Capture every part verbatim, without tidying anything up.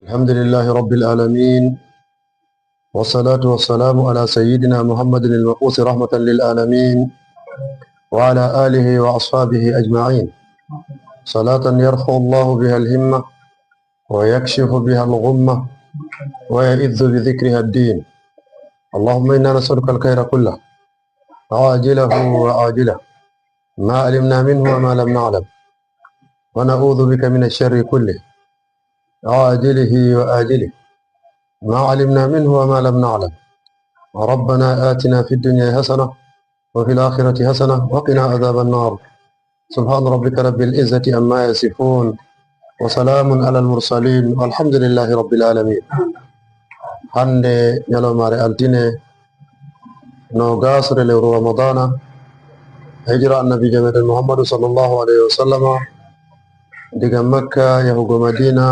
الحمد لله رب العالمين، والصلاة والسلام على سيدنا محمد المبعوث رحمة للعالمين، وعلى آله وأصحابه أجمعين، صلاة يرفع الله بها الهمة ويكشف بها الغمة ويعز بذكرها الدين. اللهم إنا نسألك الخير كله، عاجله وآجله، ما علمنا منه وما لم نعلم، ونعوذ بك من الشر كله، عاجله وآجله، ما علمنا منه وما لم نعلم. ربنا آتنا في الدنيا حسنة وفي الآخرة حسنة وقنا عذاب النار. سبحان ربك رب العزة عما يصفون، وسلام على المرسلين، والحمد لله رب العالمين. Hannde ñalawmaare altine, noogasre lewru Ramadana, hijira Annabiijo meɗen Muhammadu sallallahu alayhi wa sallama, diga Makka yahugo Madina,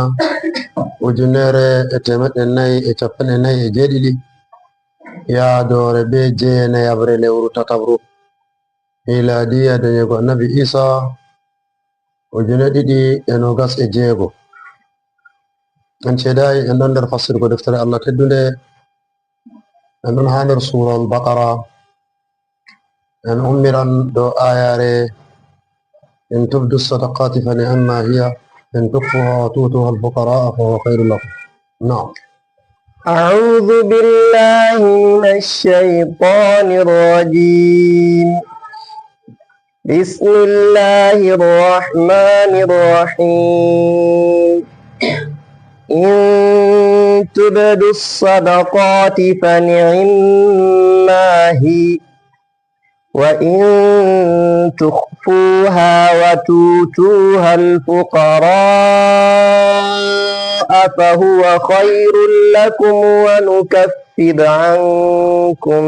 ujunere e teemeɗɗe nayi e cappanɗe nayi e jeeɗiɗi, yaadoore bee jeenayaɓre lewru tataɓru, miilaadiya denyego Annabi Iisa, ujine ɗiɗi e noogas e jeego. En ceedaayi, en ɗon nder fassirgo deftere Allah teddunde, en ɗon haa nder Suura Al-Baqara, en ummiran dow aayaare, "إن تبدوا الصدقات فنعما هي، وإن تخفوها وتؤتوها الفقراء فهو خير لكم." نعم. أعوذ بالله من الشيطان الرجيم. بسم الله الرحمن الرحيم. إن تبدوا الصدقات فنعما هي، وإن تخفوها وتؤتوها الفقراء فهو خير لكم ونكفر عنكم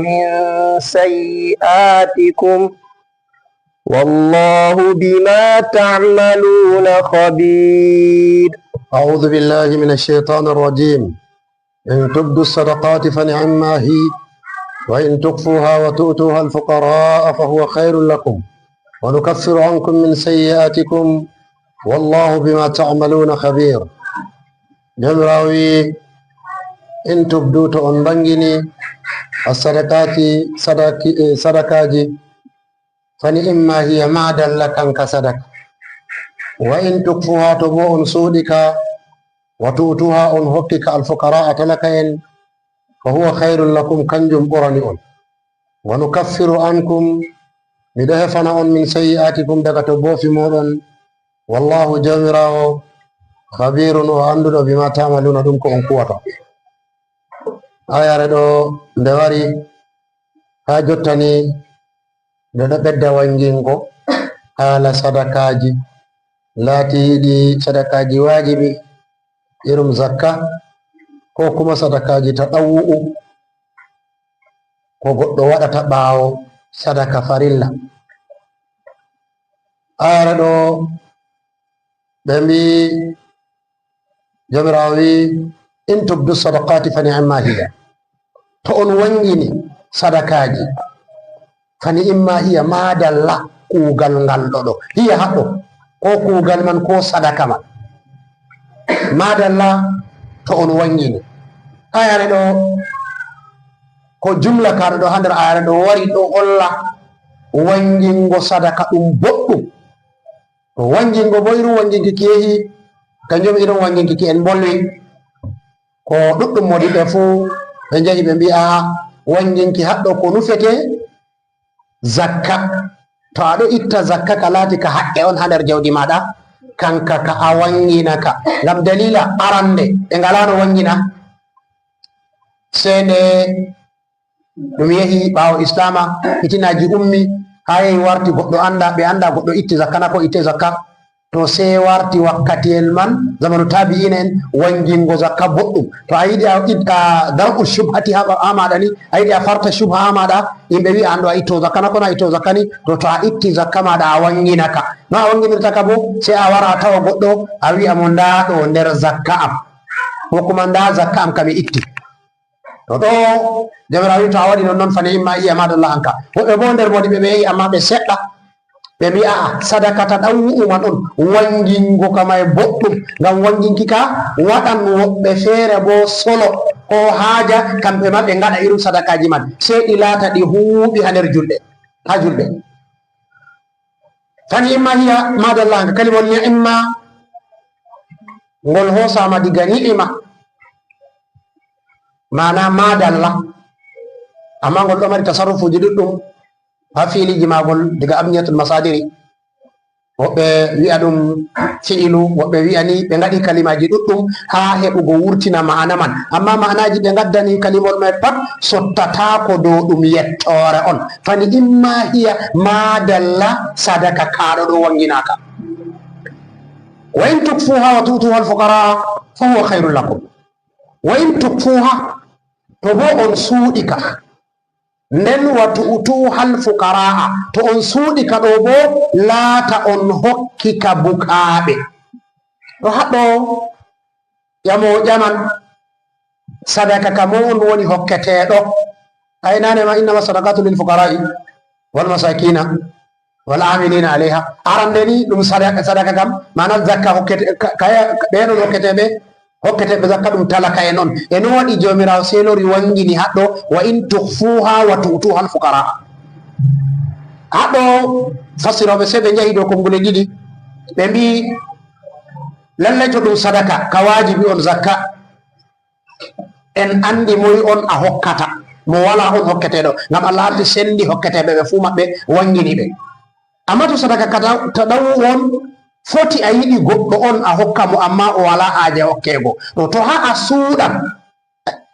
من سيئاتكم، والله بما تعملون خبير. أعوذ بالله من الشيطان الرجيم. إن تبدوا الصدقات فنعما هي، وإن تخفوها وتؤتوها الفقراء فهو خير لكم، ونكفر عنكم من سيئاتكم، والله بما تعملون خبير. Jawmiraawo wi'i, "In tubdu, to on mbaŋgini, as-sadaqati, sadaki-, eh, sadakaaji, fani'imma hiya, maadalla kanka sadaka. Wa in tukfuha, to boo on suuɗi ka, wa tu'tuha, on hokki ka al-fuqara'a, talaka'en, fa huwa khairul lakum, kanjum ɓurani on. Wa nukaffiru ankum, mi ɗo hefana on, min sayyi'atikum, daga to boofi mooɗon. Wallahu, Jawmiraawo, khabirun, o annduɗo, bima ta'maluna, ɗum ko on kuwata." Ayare ɗo nde wari haa jottani, nde ɗo ɓedda wangingo haala sadakaaji laatiiɗi sadakaaji waajibi, irum zakka, ko kuma sadakaaji taɗawu'u, ko goɗɗo waɗata ɓaawo sadaka farilla. Ayare ɗo ɓe mbi'i, Jawmiraawo wi'i, "In tubdu sadaqati fa ni'ma hiya." To on wangini sadakaaji, fa ni'ma hiya, maadalla kuugal ngal ɗo ɗo. Hiya haɗɗo, ko kuugal man, ko sadaka man. Maadalla to on wangini. Ayare ɗo, ko jumla ka ɗo ɗo haa nder ayare ɗo wari ɗo holla wangingo sadaka ɗum boɗɗum. To wangingo bo, irin wanginki ki yehi, kanjum irin wanginki ki en mbolwi. Ko ɗuɗɗum moodiɓɓe fuu ɓe njahi ɓe mbi'a, wanginki haɗɗo ko nufete zakka. To a ɗo itta zakka ka laati ka haqqe on haa nder jawdi maaɗa, kanka ka a wangina ka. Ngam daliila arande, ɓe ngalaano wangina. Sey nde ɗum yehi ɓaawo Islaama, fitinaaji ummi, haa yehi warti goɗɗo annda, ɓe annda goɗɗo itti zakka na ko itte zakka. To sey warti wakkatiyel man, zamanu taabi'iina en, wangingo zakka boɗɗum. To a yiɗi a id-, a dar'u shubhati haa, haa maaɗa ni, a yiɗi a farta shubha haa maaɗa, yimɓe wi'a an ɗo a itto zakka na ko na itto zakka ni, to, to a itti zakka maaɗa a wangina ka. No a wanginirta ka bo, sey a wara a tawa goɗɗo, a wi'a mo, "Ndaa ɗo nder zakka am." Ko kuma, "Ndaa zakka am ka mi itti." To ɗo, Jawmiraawo wi'i, to a waɗi nonnon, fa ni'imma hiya, maadalla anka. Woɓɓe boo nder moodiɓɓe ɓe yehi, ammaa ɓe seɗɗa. Ɓe mbi'a, a'a, sadaka ta ɗan wu'u man on, waŋgingo ka may boɗɗum, ngam waŋginki ka waɗan woɓɓe feere boo solo, ko haaja kamɓe ma ɓe ngaɗa irin sadakaaji man, sey ɗi laata ɗi huuwɗi haa nder julɓe, haa julɓe. Fani imma hiya, maadalla, nga kalimol ni'imma, ngol hoosaama diga ni'ima, maana maadalla, ammaa ngol ɗo mari tasarrufuuji ɗuɗɗum haa fiiliiji maagol diga abniyatul masaadiri. Woɓɓe wi'a ɗum fi'ilu, woɓɓe wi'a ni ɓe ngaɗi kalimaaji ɗuɗɗum haa heɓugo wurtina ma'ana man. Ammaa ma'anaaji ɓe ngaddani kalimol may pat sottataako dow ɗum yettoore on. Fani imma hiya, maadalla, sadaka kaaɗo ɗo waŋginaaka. Wa in tukfuha wa tu'tuha al-fuqara fa huwa khairul lakum. Wa in tukfuha, to boo on suuɗi ka, nden wa tu'tuha al-fuqara'a, to on suuɗi ka ɗo boo, laata on hokki ka bukaaɓe. To haɗɗo ƴamoowo ƴaman, sadaka ka moy on woni hokketeeɗo? Ay, naane ma, innama sadaqatu lil fuqara'i wal masakina wal amilina alayha. Arande ni ɗum sadaka, sadaka kam, maana zakka hokkete, ka, kaya, ɓe non hokketeeɓe, hokketeeɓe zakka ɗum talaka'en on. E no waɗi Jawmiraawo sey lori waŋgini haɗɗo, wa in tukhfuha wa tu'tuha al fuqara. Haɗɗo fassirooɓe sey ɓe njahi dow konguleeji ɗiɗi. Ɓe mbi'i, lallay to ɗum sadaka, ka waajibi on zakka, en anndi moy on a hokkata, mo walaa on hokketeeɗo. Ngam Allah arti senndi hokketeeɓe ɓe fuu maɓɓe, waŋgini ɓe. Ammaa to sadaka ka ta-, ta ɗawu on, foti a yiɗi goɗɗo on a hokka mo, ammaa o walaa haaje hokkeego. To, to haa a suuɗan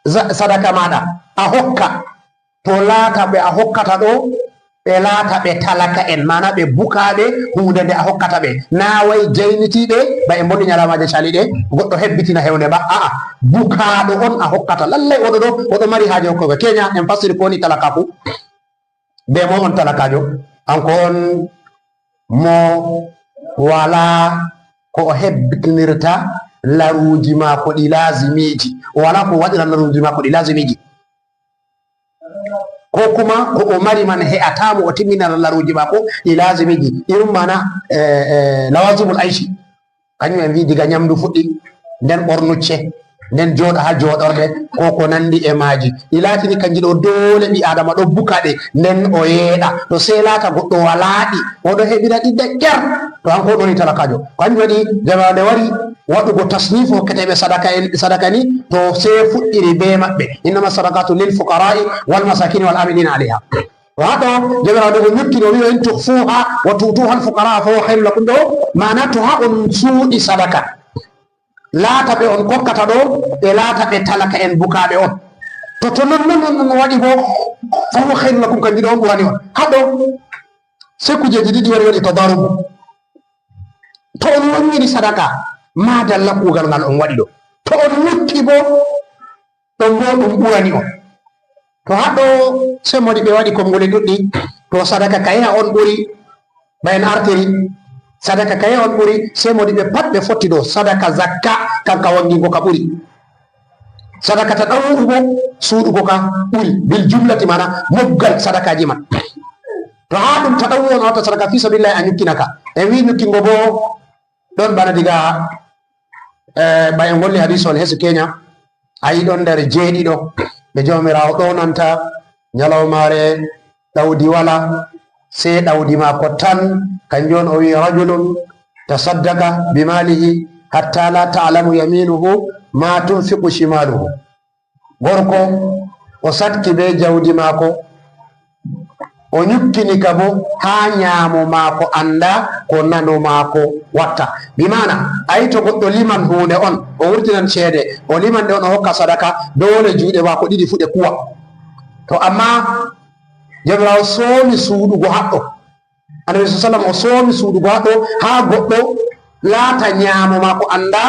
za-, sadaka maaɗa, a hokka, to laata ɓe a hokkata ɗo, ɓe laata ɓe talaka'en, maana ɓe bukaaɓe huunde nde a hokkata ɓe. Naa way jaynitiiɓe, ba en mbonni nyalaamaaje caliiɗe, goɗɗo hebbitina hewnde ba. A'a, bukaaɗo on a hokkata. Lallay oɗo ɗo, oɗo mari haaje hokkugo. Kenya, en fassiri ko woni talakaaku. Be moy on talakaajo? Kanko on mo walaa ko o hebbitinirta laruuji maako ɗi laazimiiji. O walaa ko waɗira laruuji maako ɗi laazimiiji. Ko kuma ko o mari man he'ataa mo o timminana laruuji maako ɗi laazimiiji. Irum maana, eh, eh, lawazimul aishi. Kanjum en wi diga nyamdu fuɗɗi, nden ɓornucce, nden jooɗa haa jooɗorde, ko ko nandi e maaji. Ɗi laatini kanji ɗo doole ɓii Aadama ɗo buka ɗe, nden o yeeɗa. To sey laata goɗɗo walaa ɗi, o ɗo heɓira ɗi de ƴer. To hanko o ɗoni talakaajo. Kanjum waɗi Jawmiraawo nde wari waɗugo tasnifu hokketeeɓe sadaka en, sadaka ni, to sey fuɗɗiri bee maɓɓe. Innama sadaqatu lil fuqara'i wal masakini wal amilina alayha. Haa ɗo, Jawmiraawo ɗo o nyukki ɗo, o wi'i, "In tukhfuha wa tu'tuha al-fuqara fa huwa khairul lakum." Ɗo, maana to haa on suuɗi sadaka, laata ɓe on kokkata ɗo, ɓe laata ɓe talaka'en bukaaɓe on. To, to non, non, non, non waɗi bo, fa huwa khairul lakum, kanjum ɗo on ɓurani on. Haa ɗo, sey kujeeji ɗiɗi wari waɗi tadarubu. To on waŋgini sadaka, maadalla kuugal ngal on waɗi ɗo. To on nyukki bo, ɗon boo ɗum ɓurani on. To haa ɗo, sey modi ɓe waɗi konngole ɗuɗɗi. To sadaka kayeha on ɓuri, ba en artiri, sadaka kayeha on ɓuri, sey modi ɓe pat ɓe fotti ɗo. Sadaka zakka, kanka waŋgingo ka ɓuri. Sadaka ta ɗan wu'ugo, suuɗugo ka ɓuri. Bil jumlati, maana moggal sadakaaji man. To haa ɗum ta ɗan wu'u on a watta sadaka fi sabilillahi a nyukkina ka. En wi nyukkingo boo, ɗon bana diga, eh, ba en ngolli hadiis on hesu kenya, a yi ɗon nder jeeɗiɗo ɓe Jawmiraawo ɗoonanta nyalawmaare ɗawdi walaa, sey ɗawdi maako tan, kanjum on o wi'i, "Rajulun tasaddaqa bi malihi hatta la ta'lamu yaminuhu ma tunfiqu shimaluhu." Gorko o satki bee jawdi maako, o nyukkini ka boo haa nyaamo maako annda ko nano maako watta. Bi maana, a yi to goɗɗo liman huunde on, o wurtinan ceede, o liman ɗe on, o hokka sadaka, doole juuɗe maako ɗiɗi fuu ɗe kuwa. To ammaa Jawmiraawo soomi suuɗugo haɗɗo. Annabi sallallahu alaihi wasallam o soomi suuɗugo haa ɗo, haa goɗɗo laata nyaamo maako annda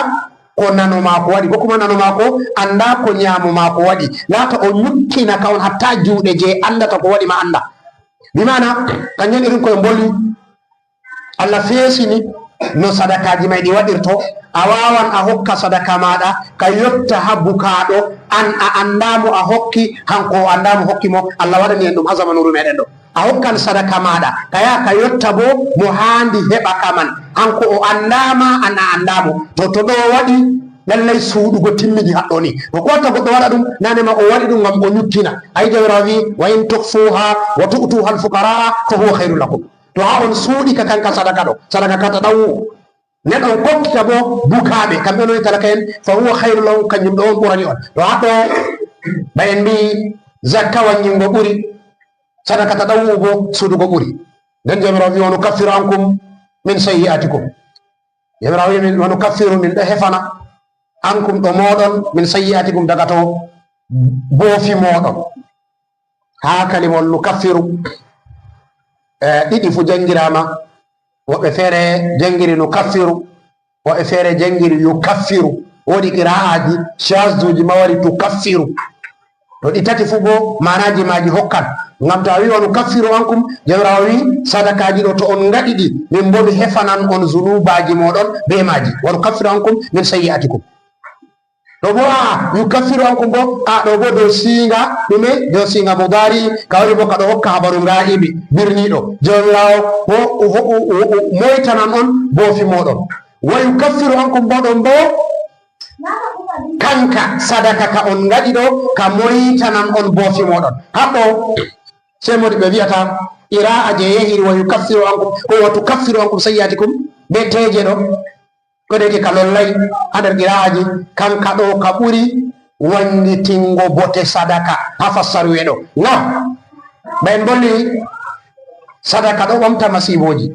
ko nano maako waɗi, ko kuma nano maako annda ko nyaamo maako waɗi. Laata o nyukkina ka on hatta juuɗe je anndata ko waɗi ma annda. Bi maana, kanjum irin ko e mbolwi. Allah feesini no sadakaaji may ɗi waɗirto. A waawan a hokka sadaka maaɗa, ka yotta haa bukaaɗo, an a anndaa mo a hokki, hanko o anndaa mo hokki mo. Allah waɗani en ɗum haa zamanuuru meeɗen ɗo. A hokkan sadaka maaɗa, ka yaha ka yotta boo mo haandi heɓa ka man. Hanko o anndaa ma, an a anndaa mo. To, to ɗo waɗi, lallay suuɗugo timmidi haɗɗo ni. To ko watta goɗɗo waɗa ɗum, nane ma o waɗi ɗum ngam o nyukkina. Ay, Jawmiraawo wi'i, "Wa in tukhfuha wa tu'tuha al-fuqara'a fa huwa khairun lakum." To haa on suuɗi ka kanka sadaka ɗo, sadaka ka taɗawwu. Nden on kokkita boo bukaaɓe, kamɓe woni talaka'en, "fa huwa khairun lakum", kanjum ɗo on ɓurani on. To haa ɗo, ba en mbi'i zakka wanngingo ɓuri, sadaka taɗawwu boo suuɗugo ɓuri. Nden Jawmiraawo wi'i, "Wa nukaffiru ankum min sayyi'atikum." Jawmiraawo wi'i, "Min, wa nukaffiru", min ɗo hefana, "ankum", ɗo mooɗon, "min sayyi'atikum", daga to boofi mooɗon. Haa kalimol nukaffiru, eh, ɗiɗi fuu janngiraama. Woɓɓe feere janngiri nukaffiru, woɓɓe feere janngiri yukaffiru. Woodi qiraa'aaji shazzuuji ma wari tukaffiru. To ɗi tati fuu boo maanaaji maaji hokkan. Ngam to a wi'i, "Wa nukaffiru ankum", Jawmiraawo wi'i, "Sadakaaji ɗo to on ngaɗi ɗi, min boo mi hefanan on zunuubaaji mooɗon bee maaji. Wa nukaffiru ankum min sayyi'atikum." Ɗo boo, a, yukaffiru ankum boo, a, ɗo boo dow siiŋga, ɗume? Dow siiŋga mudaari, ka woni boo ka ɗo hokka habaru ngaa'ibi, birniiɗo. Jawmiraawo o, o, o, o, o moytanan on boofi mooɗon. Wa yukaffiru ankum boo ɗon boo, kanka sadaka ka on ngaɗi ɗo, ka moytanan on boofi mooɗon. Haa ɗo, sey moodi ɓe wi'ata, qiraa'a je yahiri wa yukaffiru ankum, ko wa tukaffiru ankum sayyi'atikum, be teeje ɗo. Ko de ka lollay haa nder qiraaji, kanka ɗo ka ɓuri wanngitingo bote sadaka haa fassaruweeɗo. Ngam, ba en mbolli, sadaka ɗo ɓamta masiibooji.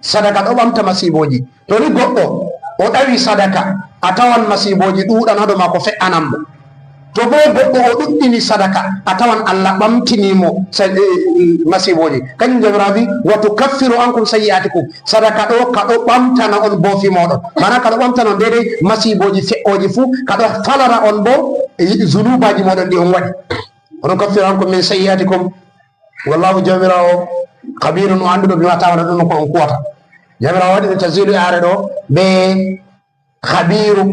Sadaka ɗo ɓamta masiibooji. To ni goɗɗo o ɗawi sadaka, a tawan masiibooji ɗuuɗan haa dow maako, fe'anan mo. To boo goɗɗo o ɗuɗɗini sadaka, a tawan Allah ɓamtini mo sa-, eh, eh, masiibooji. Kanjum Jawmiraawo wi'i, "Wa tukaffiru ankum sayyi'atikum." Sadaka ɗo, ka ɗo ɓamtana on boofi mooɗon. Maana ka ɗo ɓamtana on deydey masiibooji fe'ooji fuu, ka ɗo falara on boo, eh, zunuubaaji mooɗon ɗi on waɗi. "Wa nukaffiru ankum min sayyi'atikum." Wallahu Jawmiraawo khabirun, o annduɗo bima ta'maluna, ɗum ko on kuwata. Jawmiraawo waɗi ɗum tasdiidu e aare ɗo be khabiru,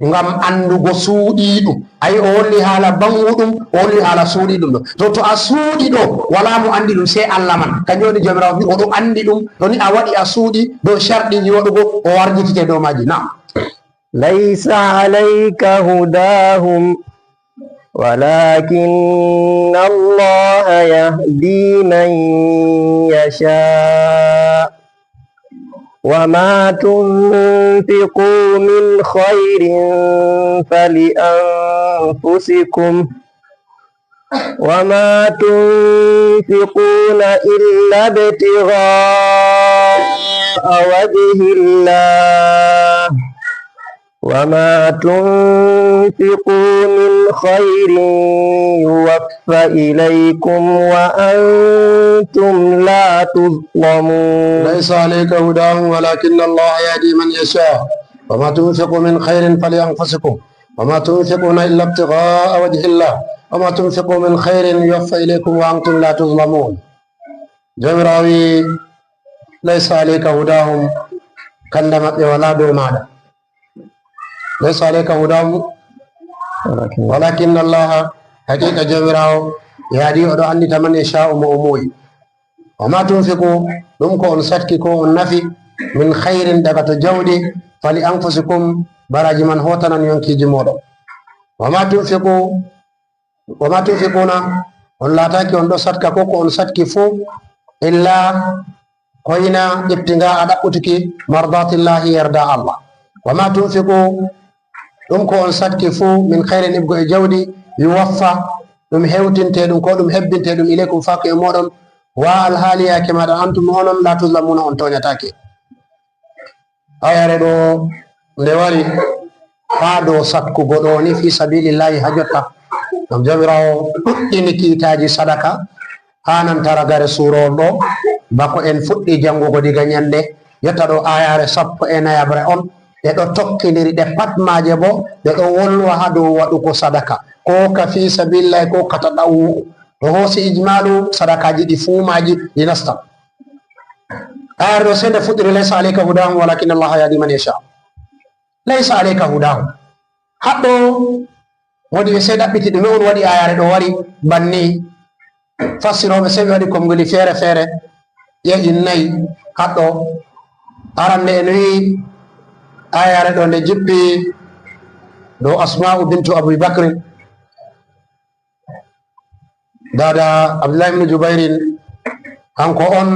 ngam anndugo suuɗiiɗum. Ayi, o holli haala baŋguɗum, o holli haala suuɗiiɗum ɗo. To, to a suuɗi ɗo, walaa mo anndi ɗum, sey Allah man. Kanjum woni Jawmiraawo wi'i, o ɗo anndi ɗum. To ni a waɗi, a suuɗi dow sharɗiiji waɗugo, o warjitite dow maaji. Naam. ليس عليك هداهم ولكن الله يهدي من يشاء وما تنفقوا من خير فلأنفسكم وما تنفقون إلا ابتغاء وجه الله وما تنفقوا من خير يوف إليكم وأنتم لا تظلمون. ليس عليك هداهم ولكن الله يهدي من يشاء وما تنفقوا من خير فلأنفسكم وما تنفقون إلا ابتغاء وجه الله وما تنفقوا من خير يوف إليكم وأنتم لا تظلمون. Jawmiraawo wi'i, "Laysa alayka hudaahum," kanda maɓɓe walaa dow maaɗa. "Laysa alayka hudaahum, walakinna Allaha," haqiiqa Jawmiraawo yahdi, o ɗo anndita, "man yashaa'u," mo o muyi. "Wa ma tunfiqu," ɗum ko on satki, ko on nafi, "min khayrin," daga to jawdi, "fali anfusikum," baraaji man hootanan yonkiiji mooɗon. "Wa ma tunfiqu," "Wa ma tunfiquna," on laataaki on ɗo satka ko ko on satki fuu, "illa," hoyna, "ibtigaa," ɗaɓɓutuki, "mardatillahi," yerda Allah. "Wa ma tunfiqu," ɗum ko on satki fuu, "min khayrin," iɓgo e jawdi, "yuwaffa," ɗum hewtinte ɗum, ko ɗum hebbinte ɗum, "ilaykum," faaki e mooɗon, "wa alhaali yaake maaɗa, antum onon, la tuzlamuna," on tooñataake. Ayare ɗo nde wari haa dow satkugo ɗo ni fi sabilillahi haa jotta. Ngam Jawmiraawo ɗuɗɗini kiitaaji sadaka haa nanta ragare suurowol ɗo, bako en fuɗɗi janngugo diga nyannde yotta ɗo ayare sappo e nayaɓre on. Ɗe ɗo tokkindiri, ɗe pat maaje boo ɗe ɗo wolwa haa dow waɗugo sadaka, ko ka fi sabilillahi, ko ka taɗawu'u. To hoosi ijmaalu sadakaaji ɗi fuu maaji ɗi nastan. Ayare ɗo sey nde fuɗɗiri, "Laysa alayka hudahum walakin Allah yahdi man yasha." "Laysa alayka hudahum." Haɗɗo, moodi ɓe sey ɗaɓɓiti ɗume on waɗi ayare ɗo wari banni. Fassirooɓe sey ɓe waɗi konnguli feere feere, yehi nayi. Haɗɗo, arande en wi'i, ayare ɗo nde jippi dow Asma'u bintu Abi Bakrin, daada Abdullahi ibn Jubairin, kanko on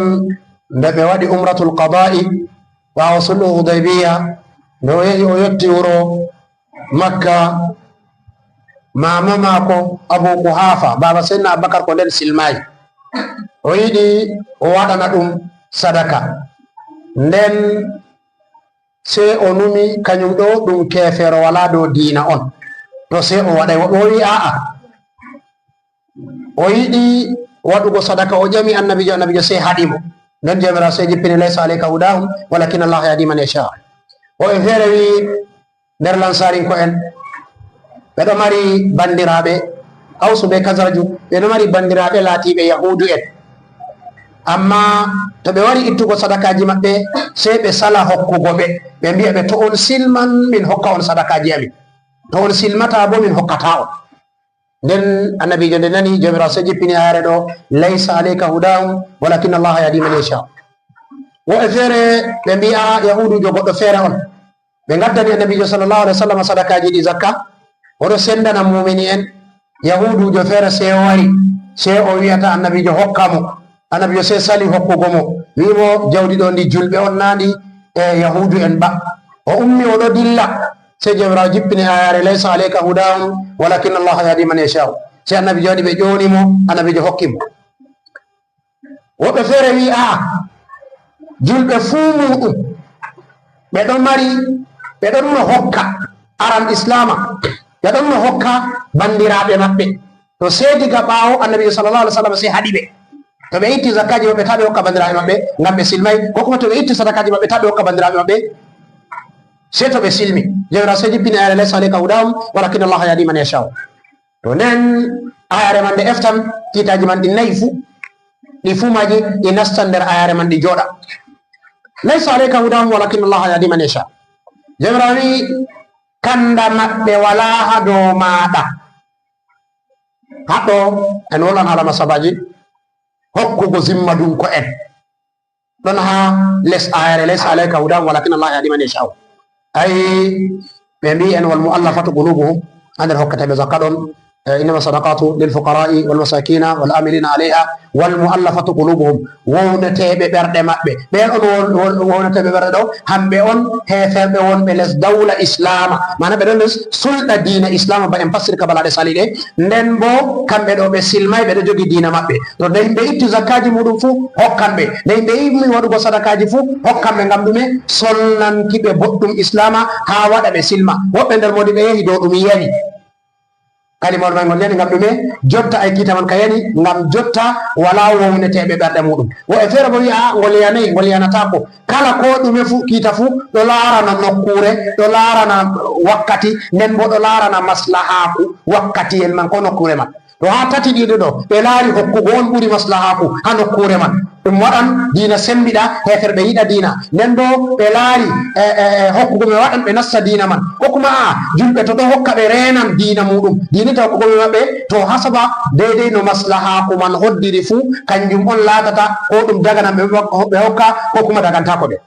nde ɓe waɗi umratul qada'i ɓaawo sulhu Hudaybiya, nde o yehi o yotti wuro Makka, maama maako Abu Kuhafa, baaba Seydina Abubakar, ko nden silmaay. O yiɗi o waɗana ɗum sadaka. Nden sey o numi, kanyum ɗo ɗum keefeero, walaa dow diina on. To sey o waɗay, woɓɓe o wi'i, "A'a." O yiɗi waɗugo sadaka, o ƴami Annabiijo, Annabiijo sey haɗi mo. Nden Jawmiraawo sey jippini, "Laysa alayka hudahum, walakin Allah yahdi man yasha." Woɓɓe feere wi'i, nder Lansarinko'en, ɓe ɗo mari bandiraaɓe, Awsu be Kazraju, ɓe ɗo mari bandiraaɓe laatiiɓe Yahuudu'en. Ammaa to ɓe wari ittugo sadakaaji maɓɓe, sey ɓe sala hokkugo ɓe. Ɓe mbi'a ɓe, "To on silman, min hokka on sadakaaji amin. To on silmataa boo, min hokkataa on." Nden Annabiijo nde nani, Jawmiraawo sey jippini ayare ɗo, "Laysa alayka hudahum, walakin Allah yahdi man yasha." Woɓɓe feere ɓe mbi'a Yahuudujo goɗɗo feere on. Ɓe ngaddani Annabiijo sallallahu alaihi wasallam sadakaaji ɗi zakka. O ɗo sendana muumini en. Yahuudujo feere sey o wari, sey o wi'ata Annabiijo hokka mo. Annabiijo sey sali hokkugo mo, wi'i mo, "Jawdi ɗo ndi julɓe on, naa ndi e Yahuudu'en ba." O ummi, o ɗo dilla, sey Jawmiraawo jippini ayare, "Laysa alayka hudahum, walakin Allah yahdi man yasha." Sey Annabiijo waɗi ɓe ƴooni mo, Annabiijo hokki mo. Woɓɓe feere wi'i, "A'a, julɓe fuu muuɗum, ɓe ɗon mari, ɓe ɗon no hokka aran Islaama, ɓe ɗon no hokka bandiraaɓe maɓɓe. To sey diga ɓaawo Annabiijo sallallahu alaihi wasallam sey haɗi ɓe. To ɓe itti zakkaaji maɓɓe, taa ɓe hokka bandiraaɓe maɓɓe, ngam ɓe silmay, ko kuma to ɓe itti sadakaaji maɓɓe, taa ɓe hokka bandiraaɓe maɓɓe, sey to ɓe silmi." Jawmiraawo sey jippini ayare, "Laysa alayka hudahum, walakin Allah yahdi man yasha." To nden ayare man nde eftan, kiitaaji man ɗi nayi fuu, ɗi fuu maaji ɗi nastan nder ayare man, ɗi jooɗa. "Laysa alayka hudahum, walakin Allah yahdi man yasha." Jawmiraawo wi'i, "Kanda maɓɓe walaa haa dow maaɗa." Haɗɗo en wolwan haala masabaaji hokkugo zimmadunko'en. Ɗon haa les ayare, "Laysa alayka hudahum, walakin Allah yahdi man yasha." Ay, ɓe mbi'i en, "Wal mu'allafatu qulubuhum," haa nder hokketeeɓe zakka ɗon, eh, "Innama sadaqatu lil fuqara'i wal masakina wal amilina alayha wal mu'allafatu qulubuhum." Wowneteeɓe ɓerɗe maɓɓe. Ɓe on won-, won-, wowneteeɓe ɓerɗe ɗo, hamɓe on heeferɓe wonɓe les dawla Islaama. Maana ɓe ɗon les sulɗa diina Islaama, ba en passiri ka balaaɗe saliiɗe. Nden boo kamɓe ɗo ɓe silmay, ɓe ɗo jogi diina maɓɓe. To nde yimɓe itti zakkaaji muuɗum fuu, hokkan ɓe. Nde yimɓe ummi waɗugo sadakaaji fuu, hokkan ɓe. Ngam ɗume? Sonnanki ɓe boɗɗum Islaama haa waɗa ɓe silma. Woɓɓe nder moodi ɓe yehi dow ɗum yani. Kalimawol may ngol yani ngam ɗume? Jotta ay kiita man ka yani, ngam jotta walaa wowneteeɓe ɓerɗe muuɗum. Woɓɓe feere boo wi'a, "Aa, ngol yanayi, ngol yanataako." Kala koo ɗume fuu, kiita fuu ɗo laarana nokkuure, ɗo laarana wakkati, nden boo ɗo laarana maslahaaku wakkatiyel man koo nokkuure man. To haa tati ɗiɗo ɗo, ɓe laari hokkugo on ɓuri maslahaaku haa nokkuure man, ɗum waɗan diina sembiɗa, heeferɓe yiɗa diina. Nden boo ɓe laari, e, e, e, hokkugo ɓe waɗan ɓe nasta diina man. Ko kuma, aa, julɓe to ɗo hokka ɓe reenan diina muuɗum. Diina ta hokkugo ɓe maɓɓe, to hasaba deydey no maslahaaku man hoddiri fuu, kanjum on laatata ko ɗum daganan ɓe, ɓe hokka, ko kuma dagantaako ɓe.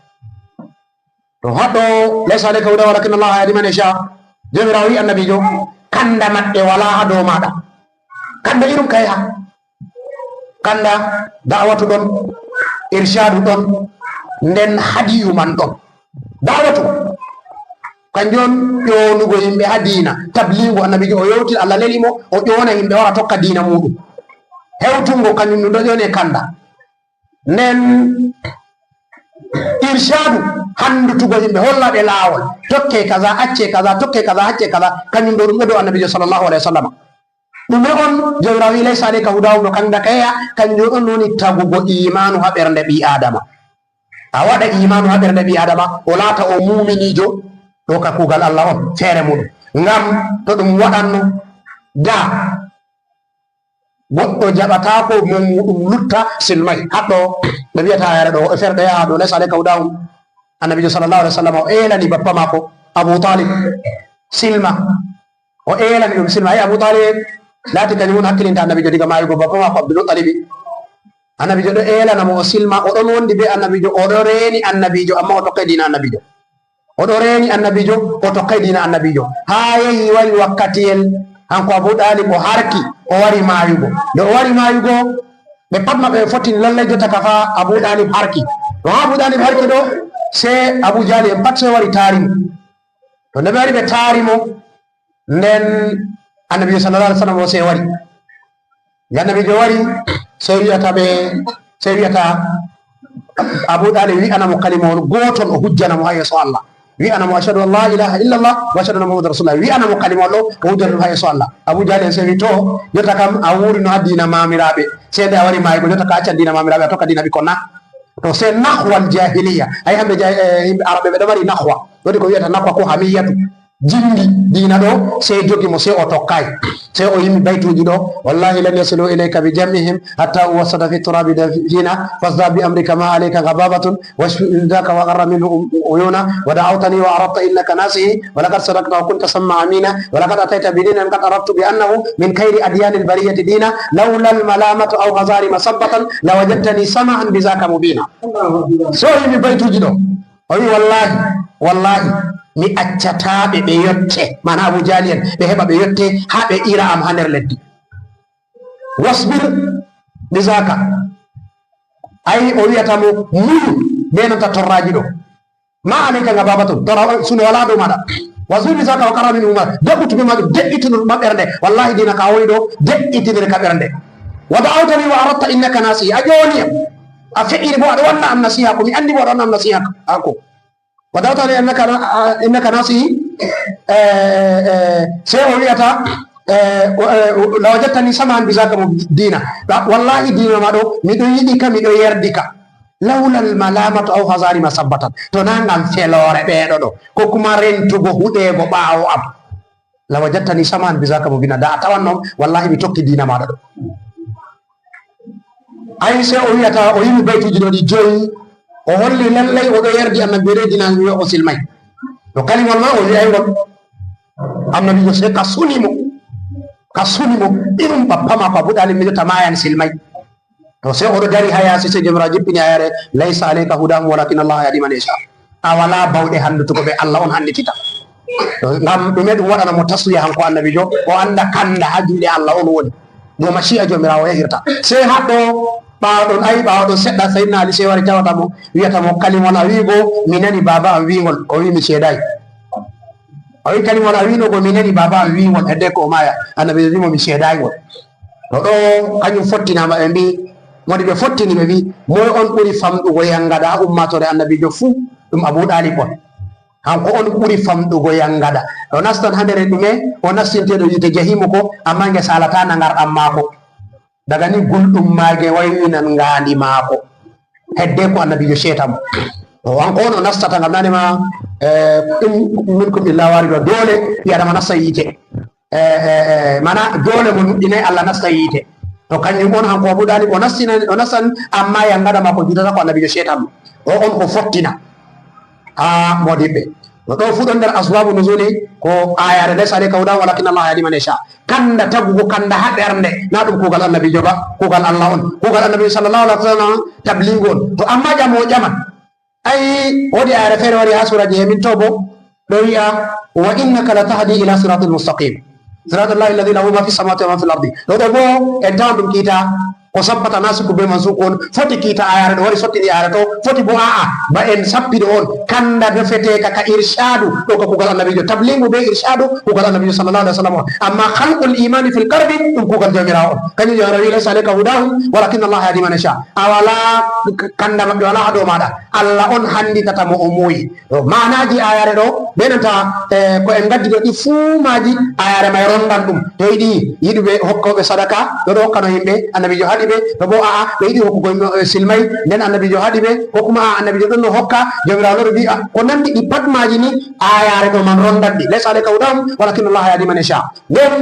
To haɗɗo, "Laysa alayka huda walakin Allah yahdi man yasha." Jawmiraawo wi'i Annabiijo, "Kanda maɓɓe walaa haa dow maaɗa." Kanda irum kay ha. Kanda da'awatu ɗon, irshaadu ɗon, nden hadiyu man ɗon. Da'awatu, kanjum on ƴoonugo yimɓe haa diina, tabliigu. Annabiijo o yewti, Allah neli mo, o ƴoona yimɓe wara tokka diina muuɗum. Hewtungo, kanjum ɗum ɗo ƴoone kanda. Nden irshaadu, handutugo yimɓe, holla ɓe laawol. Tokke kaza, acce kaza, tokke kaza, acce kaza. Kanjum ɗo ɗum ɗo dow Annabiijo sallallahu alaihi wasallam. Ɗume on Jawmiraawo wi'i, "Laysa alayka hudahum," no kanda kaya, kanjum on woni tagugo iimaanu haa ɓernde ɓii Aadama. A waɗa iimaanu haa ɓernde ɓii Aadama, o laata o muuminiijo, ɗo ka kuugal Allah on, feere muuɗum. Ngam to ɗum waɗanno da, Goɗɗo jaɓataako mo muuɗum lutta silmay. Haɗɗo ɓe wi'ata yare ɗo, e feere ɗo yaha ɗo, laysa alayka hudahum. Annabiijo sallallahu alaihi wasallam o eelani bappa maako Abu Talib silma. O eelani ɗum silma. Ay Abu Talib laati kañum woni hakkilinta Annabiijo diga maayugo bappa maako Abdul Muttalibi. Annabiijo ɗo eelana mo o silma. O ɗon wondi be Annabiijo, o ɗo reeni Annabiijo, amma o tokkay diina Annabiijo. O ɗo reeni Annabiijo, o tokkay diina Annabiijo. Haa yehi wari wakkatiyel, hanko Abu Talib o harki, o wari maayugo. Nde o wari maayugo, ɓe pat maɓɓe ɓe fottini lallay jotta ka fa Abu Talib harki. To haa Abu Talib harki ɗo, sey Abu Jahli en pat sey wari taari mo. To nde ɓe wari ɓe taari mo, nden Annabiijo sallallahu alaihi wasallam o sey wari. Nde Annabiijo wari, sey wi'ata ɓe, sey wi'ata Abu Talib wi'ana mo kalima on gooton o hujjana mo haa yeeso Allah. Wi'ana mo, "Ashhadu an la ilaha illallah wa ashhadu anna Muhammadan rasulullah." Wi'ana mo kalima on ɗo, o hujjana ɗum haa yeeso Allah. Abu Jahli en sey wi, "To, jotta kam a wuurino haa diina maamiraaɓe. Sey nde a wari maayugo, jotta ka accan diina maamiraaɓe, a tokka diina ɓikkon na?" To sey nahwal jahiliya. Ay hamɓe jah-, eh, yimɓe Arabɓe ɓe ɗo mari nahwa. Woodi ko wi'ata nahwa ko hamiyatu. Jimɗi diina ɗo, sey jogi mo, sey o tokkaay. Sey o yimi baytuuji ɗo, "Wallahi lan yasilu ilayka bi jam'ihim hatta uwassada fi turabi dafina, fasda bi amrika ma alayka ghababatun, washfi dhaka wa qarra minhu uyuna, wa da'awtani wa aradta innaka nasihi, wa laqad sadaqta wa kunta samma amina, wa laqad atayta bi dinin qad araftu bi annahu min khayri adyani al-bariyati dina, lawla al-malamatu aw hazari masabbatan, lawajadtani samahan bi dhaka mubina." Sey o yimi baytuuji ɗo. O wi, "Wallahi, wallahi, mi accataa ɓe ɓe yotte." Maana Abu Jahli en, ɓe heɓa ɓe yotte haa ɓe ira am haa nder leddi. "Wasbir bi zaka." Ay, o wi'ata mo, "Muñu be nanta torraaji ɗo. Ma alayka ghababatun, torra, suno walaa dow maaɗa. Wasbir bi zaka wa qarra minhu ma." De'utu be maajum, de'itinir ma ɓernde. Wallahi, diina ka woni ɗo, de'itinir ka ɓernde. "Wa da'awtani wa aradta innaka nasihi." A ƴooni am. A fe'iri bo, aɗo wanna am nasiha ko. Mi anndi bo, aɗo wanna am nasiha ko. "Wa da'awtani innaka na-, innaka nasihi." Eh, eh, sey o wi'ata, eh, wa-, eh, "Lawajadtani samahan bi zaka mu dina." Wa-, wallahi, diina ma ɗo, miɗo yiɗi ka, miɗo yerdi ka. "Lawla al malamatu aw hazari masabbatan." To na ngam feloore ɓeeɗo ɗo, ko kuma rentugo huɗeego ɓaawo am. "Lawajadtani samahan bi zaka mubina." Da a tawanno, wallahi, mi tokki diina maaɗa ɗo. Ay, sey o wi'ata, o yimi baytuuji ɗo ɗi joyi, o holli lallay o ɗo yerdi Annabi, o reedina o silmay. To kalimol ma o wi'ay ngol, Annabiijo sey ka suni mo, ka suni mo, irum bappa maako Abu Ɗalib miijata maayan silmay. To sey o ɗo dari haa yaasi, sey Jawmiraawo jippini aayaare, "Laysa alayka hudahum walakinna Allaha yahdi man yasha." A walaa bawɗe hanndutugo ɓe, Allah on hannditita. To ngam ɗume ɗum waɗana mo taswiya, hanko Annabiijo, o annda kanda haa juuɗe Allah on woni. Ɗum mashi'a Jawmiraawo yahirta. Sey haa ɗo, ɓaawo ɗon, ay, ɓaawo ɗon seɗɗa, Sayyidina Ali sey wari tawata mo, wi'ata mo, "Kalimol a wi'i go, mi nani baaba am wi'ngol." O wi'i, "Mi ceedaay." O wi'i, "Kalimol a wi'no go, mi nani baaba am wi'ngol, hedde ko o maaya." Annabiijo wi'i mo, "Mi ceedaay ngol." To ɗo, kañum fottinaama, ɓe mbi'i, woni ɓe fottini, ɓe mbi'i, "Moy on ɓuri famɗugo yangada haa ummaatoore Annabiijo fuu?" Ɗum Abu Ɗalib on. Hanko on ɓuri famɗugo yangada. O nastan haa nder ɗume? O nastinteeɗo yiite jahimu ko, ammaa nge saalataa nangarɗam maako. Daga ni gulɗum maage waywinan ngaandi maako. Hedde ko Annabiijo ceeta mo. O hanko on o nastata ngam nane ma, eh, in minkum illa waariduha, doole ɓii Adama nasta yiite. Eh, eh, eh, mana doole mo nuɗɗinay Allah nasta yiite. To kanjum on hanko Abu Ɗalib o nastina, o nastan, amma yangada maako jutata ko Annabiijo ceeta mo. O on ko fottina. Haa moodiɓɓe. No ɗo fu ɗon nder asbabu nuzuli ko ayare, "Laysa alayka hudahum walakinna Allaha yahdi man yasha." Kanda tagugo kanda haa ɓernde, na ɗum kuugal Annabiijo ba, kuugal Allah on. Kuugal Annabiijo sallallahu alaihi wasallam tabligu on. To amma ƴamo o ƴaman. Ay, woodi ayare feere wari haa suuraji he min to bo, ɗo wi'a, "Wa innaka latahdi ila siratin mustaqim. Siratallahi alladhi lahu ma fi samawati wa ma fil ardi." Ɗo ɗo bo, en tawan ɗum kiita ko sabbata nasiku be mansuku on, foti kiita ayare ɗo wari sottini ayare to, foti bo a'a, ba en sappi ɗo on, kanda nafeteka ka irshadu, ɗo ka kuugal Annabiijo, tabligu be irshadu, kuugal Annabiijo sallallahu alaihi wasallam on. Amma khalqul imani fil qalbi, ɗum kuugal Jawmiraawo on. Kanjum Jawmiraawo wi'i, "Laysa alayka hudahum, walakinna Allaha yahdi man yasha." A wala kanda maɓɓe, wala haa dow maaɗa. Allah on handitata mo o moyi. To maanaaji ayare ɗo, be nanta, eh, ko en gaddi ɗo, ɗi fuu maaji ayare may rondan ɗum. To yiɗi yiɗuɓe hokkooɓe sadaka, ɗo ɗo hokkano yimɓe, Annabiijo haɗi ɓe, to bo a'a, ɓe yiɗi hokkugo yimɓe, eh, silmay, nden Annabiijo haɗi ɓe, ko kuma a'a, Annabiijo ɗon no hokka, Jawmiraawo lori bi, a, ko nandi ɗi pat maaji ni, ayare ɗo man rondan ɗi. "Laysa alayka hudahum, walakinna Allaha yahdi man yasha." Nden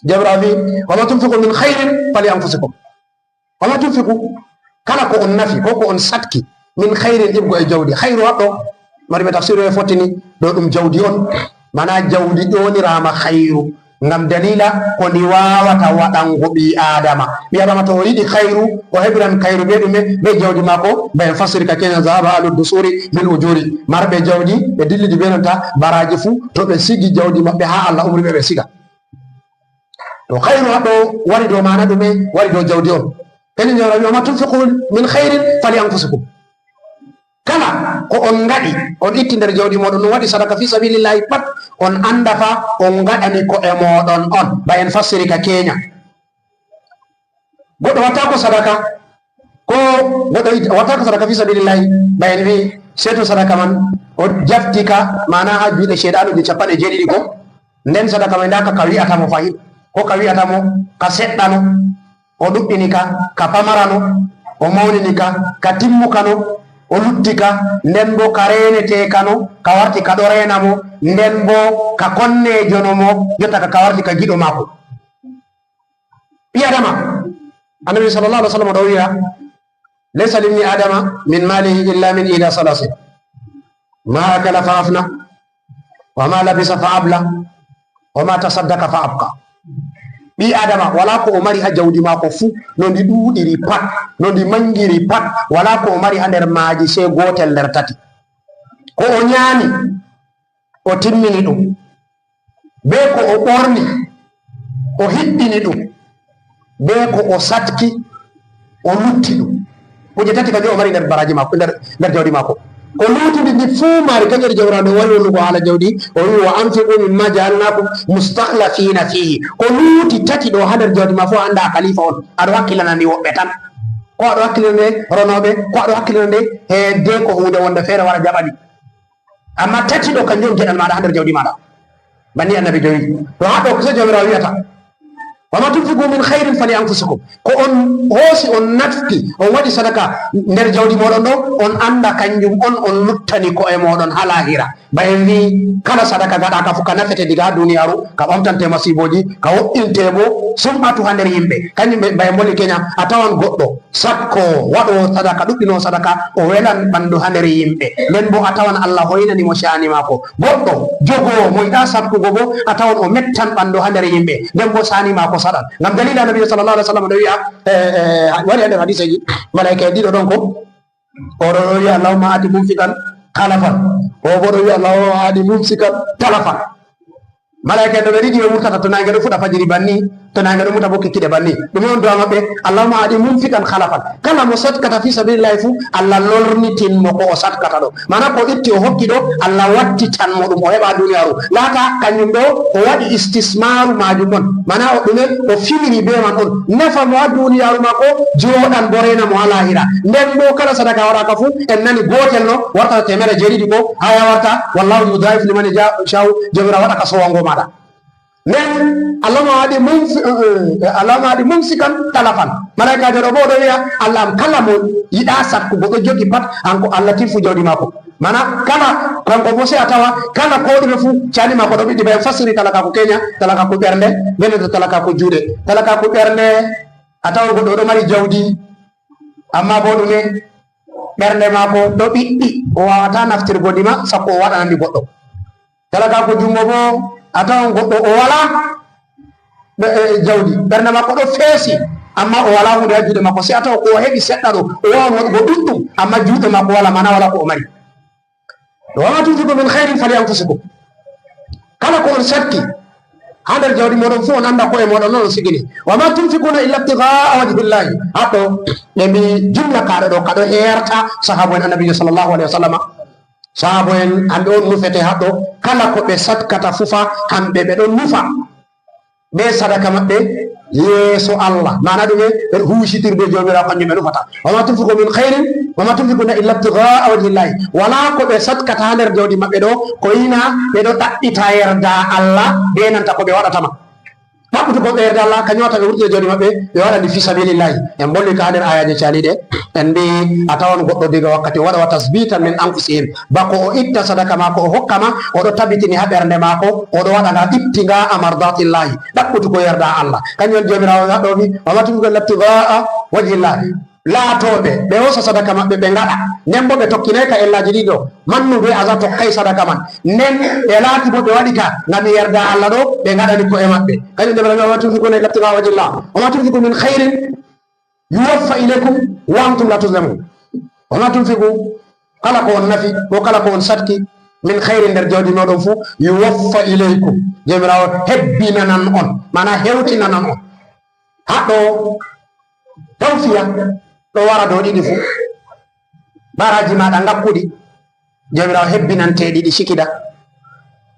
Jawmiraawo wi'i, "Wa ma tunfiqu min khairin fali anfusikum." Wa ma tunfiqu, kala ko on nafi, ko ko on satki, min khairin, iɓgo e jawdi. Khairu haɗɗo, mari ɓe tafsiru e fottini, ɗo ɗum jawdi on. Mana jawdi ƴooniraama khairu, ngam dalila ko ndi waawata waɗango ɓii Aadama. Ɓii Aadama to o yiɗi khairu, o heɓiran khairu be ɗume? Be jawdi maako, ba en fasiri ka keenya, "Zahaba ahlu dusuri bil ujuri." Marɓe jawdi, ɓe dillidi be nanta baraaji fuu, to ɓe sigi jawdi maɓɓe haa Allah umri ɓe, ɓe siga. To khairu haɗɗo wari dow maana ɗume? Wari dow jawdi on. Kanjum Jawmiraawo wi'i, "Wa ma tunfiqu min khairin fali anfusikum." Kala ko on ngaɗi, on itti nder jawdi mooɗon, on waɗi sadaka fi sabilillahi pat, on annda fa on ngaɗani ko'e mooɗon on. Ba en fassiri ka keenya. Goɗɗo wattaako sadaka, ko goɗɗo it-, wattaako sadaka fi sabilillahi, ba en wi'i, sey to sadaka man o jafti ka, maana haa juuɗe ceyɗaanooje cappanɗe jeeɗiɗi go, nden sadaka man ndaa ka, ka wi'ata mo fahin, ko ka wi'ata mo ka seɗɗano, o ɗuɗɗini ka, ka pamarano, o mawnini ka, ka timmukano, o lutti ka, nden boo ka reeneteekano, ka warti ka ɗo reena mo, nden boo ka konneejono mo, jotta ka, ka warti ka giɗo maako. Ɓii Adama, Annabi sallallahu alaihi wasallam ɗo wi'a, "Laysa libni Adama min malihi illa min ihda salasin. Ma akala fa afna, wa ma labisa fa abla, wa ma tasaddaqa fa abqa." Ɓii Adama, walaa ko o mari haa jawdi maako fuu, no ndi ɗuuɗiri pat, no ndi maŋgiri pat, walaa ko o mari haa nder maaji sey gootel nder tati. Ko o nyaami, o timmini ɗum, bee ko o ɓorni, o hiɓɓini ɗum, bee ko o satki, o lutti ɗum. Kuje tati kanjum o mari nder baraaji maako, nder, nder jawdi maako. Ko luutindi ndi fuu maari, kanjum waɗi Jawmiraawo nde wari wonnugo haala jawdi, o wi'i, "Wa anfiqu mimma ja'alnakum mustakhlafina fihi." Ko luuti tati ɗo haa nder jawdi ma fuu, a annda a kalifa on, a ɗo hakkilana ndi woɓɓe tan. Ko a ɗo hakkilana nde ronooɓe, ko a ɗo hakkilana nde heedde ko huunde wonde feere wara jaɓani. Amma tati ɗo, kanjum on geɗal maaɗa haa nder jawdi maaɗa. Banni Annabi jowi. To haa ɗo, ko Jawmiraawo wi'ata, "Wa ma tunfiqu min khairin fali anfusikum." Ko on hoosi, on nafti, on waɗi sadaka nder jawdi mooɗon ɗo, on annda kanjum on, on luttani ko'e mooɗon haa laahira. Ba en wi'i, kala sadaka gaɗaaka fu ka nafete diga haa duniyaaru, ka ɓamtante masiibooji, ka wo'inte boo sum'atu haa nder yimɓe. Kanjum ɓe, ba en mboli keenya, a tawan goɗɗo sakko waɗo sadaka, ɗuɗɗino sadaka, o welan ɓandu haa nder yimɓe. Nden boo a tawan Allah hoinani mo sha'ani maako. Goɗɗo jogowo mo yiɗa satkugo boo, a tawan o mettan ɓandu haa nder yimɓe. Nden boo sha'ani maako saɗan. Ngam dalila Nabi sallallahu alaihi wasallam ɗo wi'a, eh, eh, wari haa nder hadiseeji, malaa'ika'en ɗiɗo ɗon ko? O ɗo, ɗo wi'a, "Allahumma a'ti munfiqan khalafan." O boo ɗo wi'a, "Allahumma a'ti mumsikan talafan." Malaa'ika'en ɗo ɓe ɗiɗi ɓe wurtata to naange ɗo fuɗa fajiri banni, to naange ɗo muta boo kikiɗe banni. Ɗume on du'a maɓɓe? "Allahumma a'ti munfiqan khalafan." Kala mo satkata fi sabilillahi fu, Allah lornitin mo ko o satkata ɗo. Maana ko itti o hokki ɗo, Allah wattitan mo ɗum, o heɓa duniyaaru. Laata kanjum ɗo o waɗi istismaru maajum on. Maana o ɗume o filiri be man on. Nafa mo haa duniyaaru maako, jooɗan boo reena mo haa laahira. Nden boo kala sadaka waɗaaka fu, en nani gootel no wartata teemeɗɗe jeeɗiɗi ko haa ya warta, "Wallahu yudha'ifu liman yasha'u", Jawmiraawo waɗa ka sowango maaɗa. Nden, "Allahumma a'ti mumsi-, eh, eh, Allahumma a'ti mumsikan talafan." Malaa'ikaajo ɗo boo ɗo wi'a, "Allah am, kala mo yiɗa satkugo ɗo jogi pat, hanko Allah tilfu jawdi maako." Maana, kala, kanko boo sey a tawa, kala ko ɗume fu, sha'ani maako ɗo ɓiɗɗi, ba en fassiri talakaaku keenya, talakaaku ɓernde, be nanta talakaaku juuɗe. Talakaaku ɓernde, a tawan goɗɗo ɗo mari jawdi, ammaa boo ɗume, ɓernde maako ɗo ɓiɗɗi, o waawataa naftirgo ndi ma, sakko o waɗana ndi goɗɗo. Talakaaku juŋngo boo, a tawan goɗɗo o walaa ɓe-, e, jawdi, ɓernde maako ɗo feesi, ammaa o walaa huunde haa juuɗe maako, sey a tawa ko o heɓi seɗɗa ɗo, o waawan waɗugo ɗuɗɗum, ammaa juuɗe maako walaa, maana walaa ko o mari. "Wa ma tunfiqu min khairin fali anfusikum." Kala ko on satki haa nder jawdi mooɗon fuu, on annda ko'e mooɗon on, on sigini. "Wa ma tunfiquna illa ibtigha'a wajhillahi." Haa ɗo, ɓe mbi jumla kaaɗo ɗo, ka ɗo heerta sahaabo'en Annabiijo sallallahu alaihi wasallama. Sahaabo'en, hamɓe on nufete haa ɗo, kala ko ɓe satkata fuu fa, hamɓe ɓe ɗon nufa be sadaka maɓɓe yeeso Allah. Maana ɗume? Ɓe huucitirde Jawmiraawo, kanjum ɓe nufata. "Wa ma tunfiqu min khairin, wa ma tunfiquna illa ibtigha'a wajhillahi." Walaa ko ɓe satkata haa nder jawdi maɓɓe ɗo, ko ina ɓe ɗo ɗaɓɓita yerda Allah be nanta ko ɓe waɗata ma. Ba Ɗaɓɓutugo ɓe yerda Allah, ka nyoota ɓe wurtina jawdi maɓɓe, ɓe waɗa ndi fi sabilillahi. En mbolwi ka haa nder ayaaje caliiɗe. En mbi a tawan goɗɗo diga wakkati o waɗa wa tasbitan min anfusihim. Bako o itta sadaka maako, o hokka ma, o ɗo tabitini haa ɓernde maako, o ɗo waɗa nga ibtigaa mardatillahi. Ɗaɓɓutugo yerda Allah. Kanjum on Jawmiraawo haɗo wi, wa ma tunfiqu illa ibtigaa wajhillahi. Laatooɓe, ɓe hoosa sadaka maɓɓe, ɓe ngaɗa. Nden bo ɓe tokkinay ka ellaaji ɗiɗo. Mannu be aza tokkay sadaka man. Nden ɓe laati bo ɓe waɗi ka ngam yerda Allah ɗo, ɓe ngaɗani ko'e maɓɓe. Kanjum Jawmiraawo wi, wa ma tunfiqu illa ibtigaa wajhillah. Wa ma tunfiqu min khairin yuwaffa ilaykum wa antum la tuzlamun. Wa ma tunfiqu, kala ko on nafi, ko kala ko on satki, min khairin nder jawdi mooɗon fuu, yuwaffa ilaykum. Jawmiraawo hebbinanan on, maana hewtinanan on. Haɗo tawfiya ɗo wara dow ɗiɗi fuu. Baraaji maaɗa ngakkuɗi, Jawmiraawo hebbinante ɗiɗi cikida.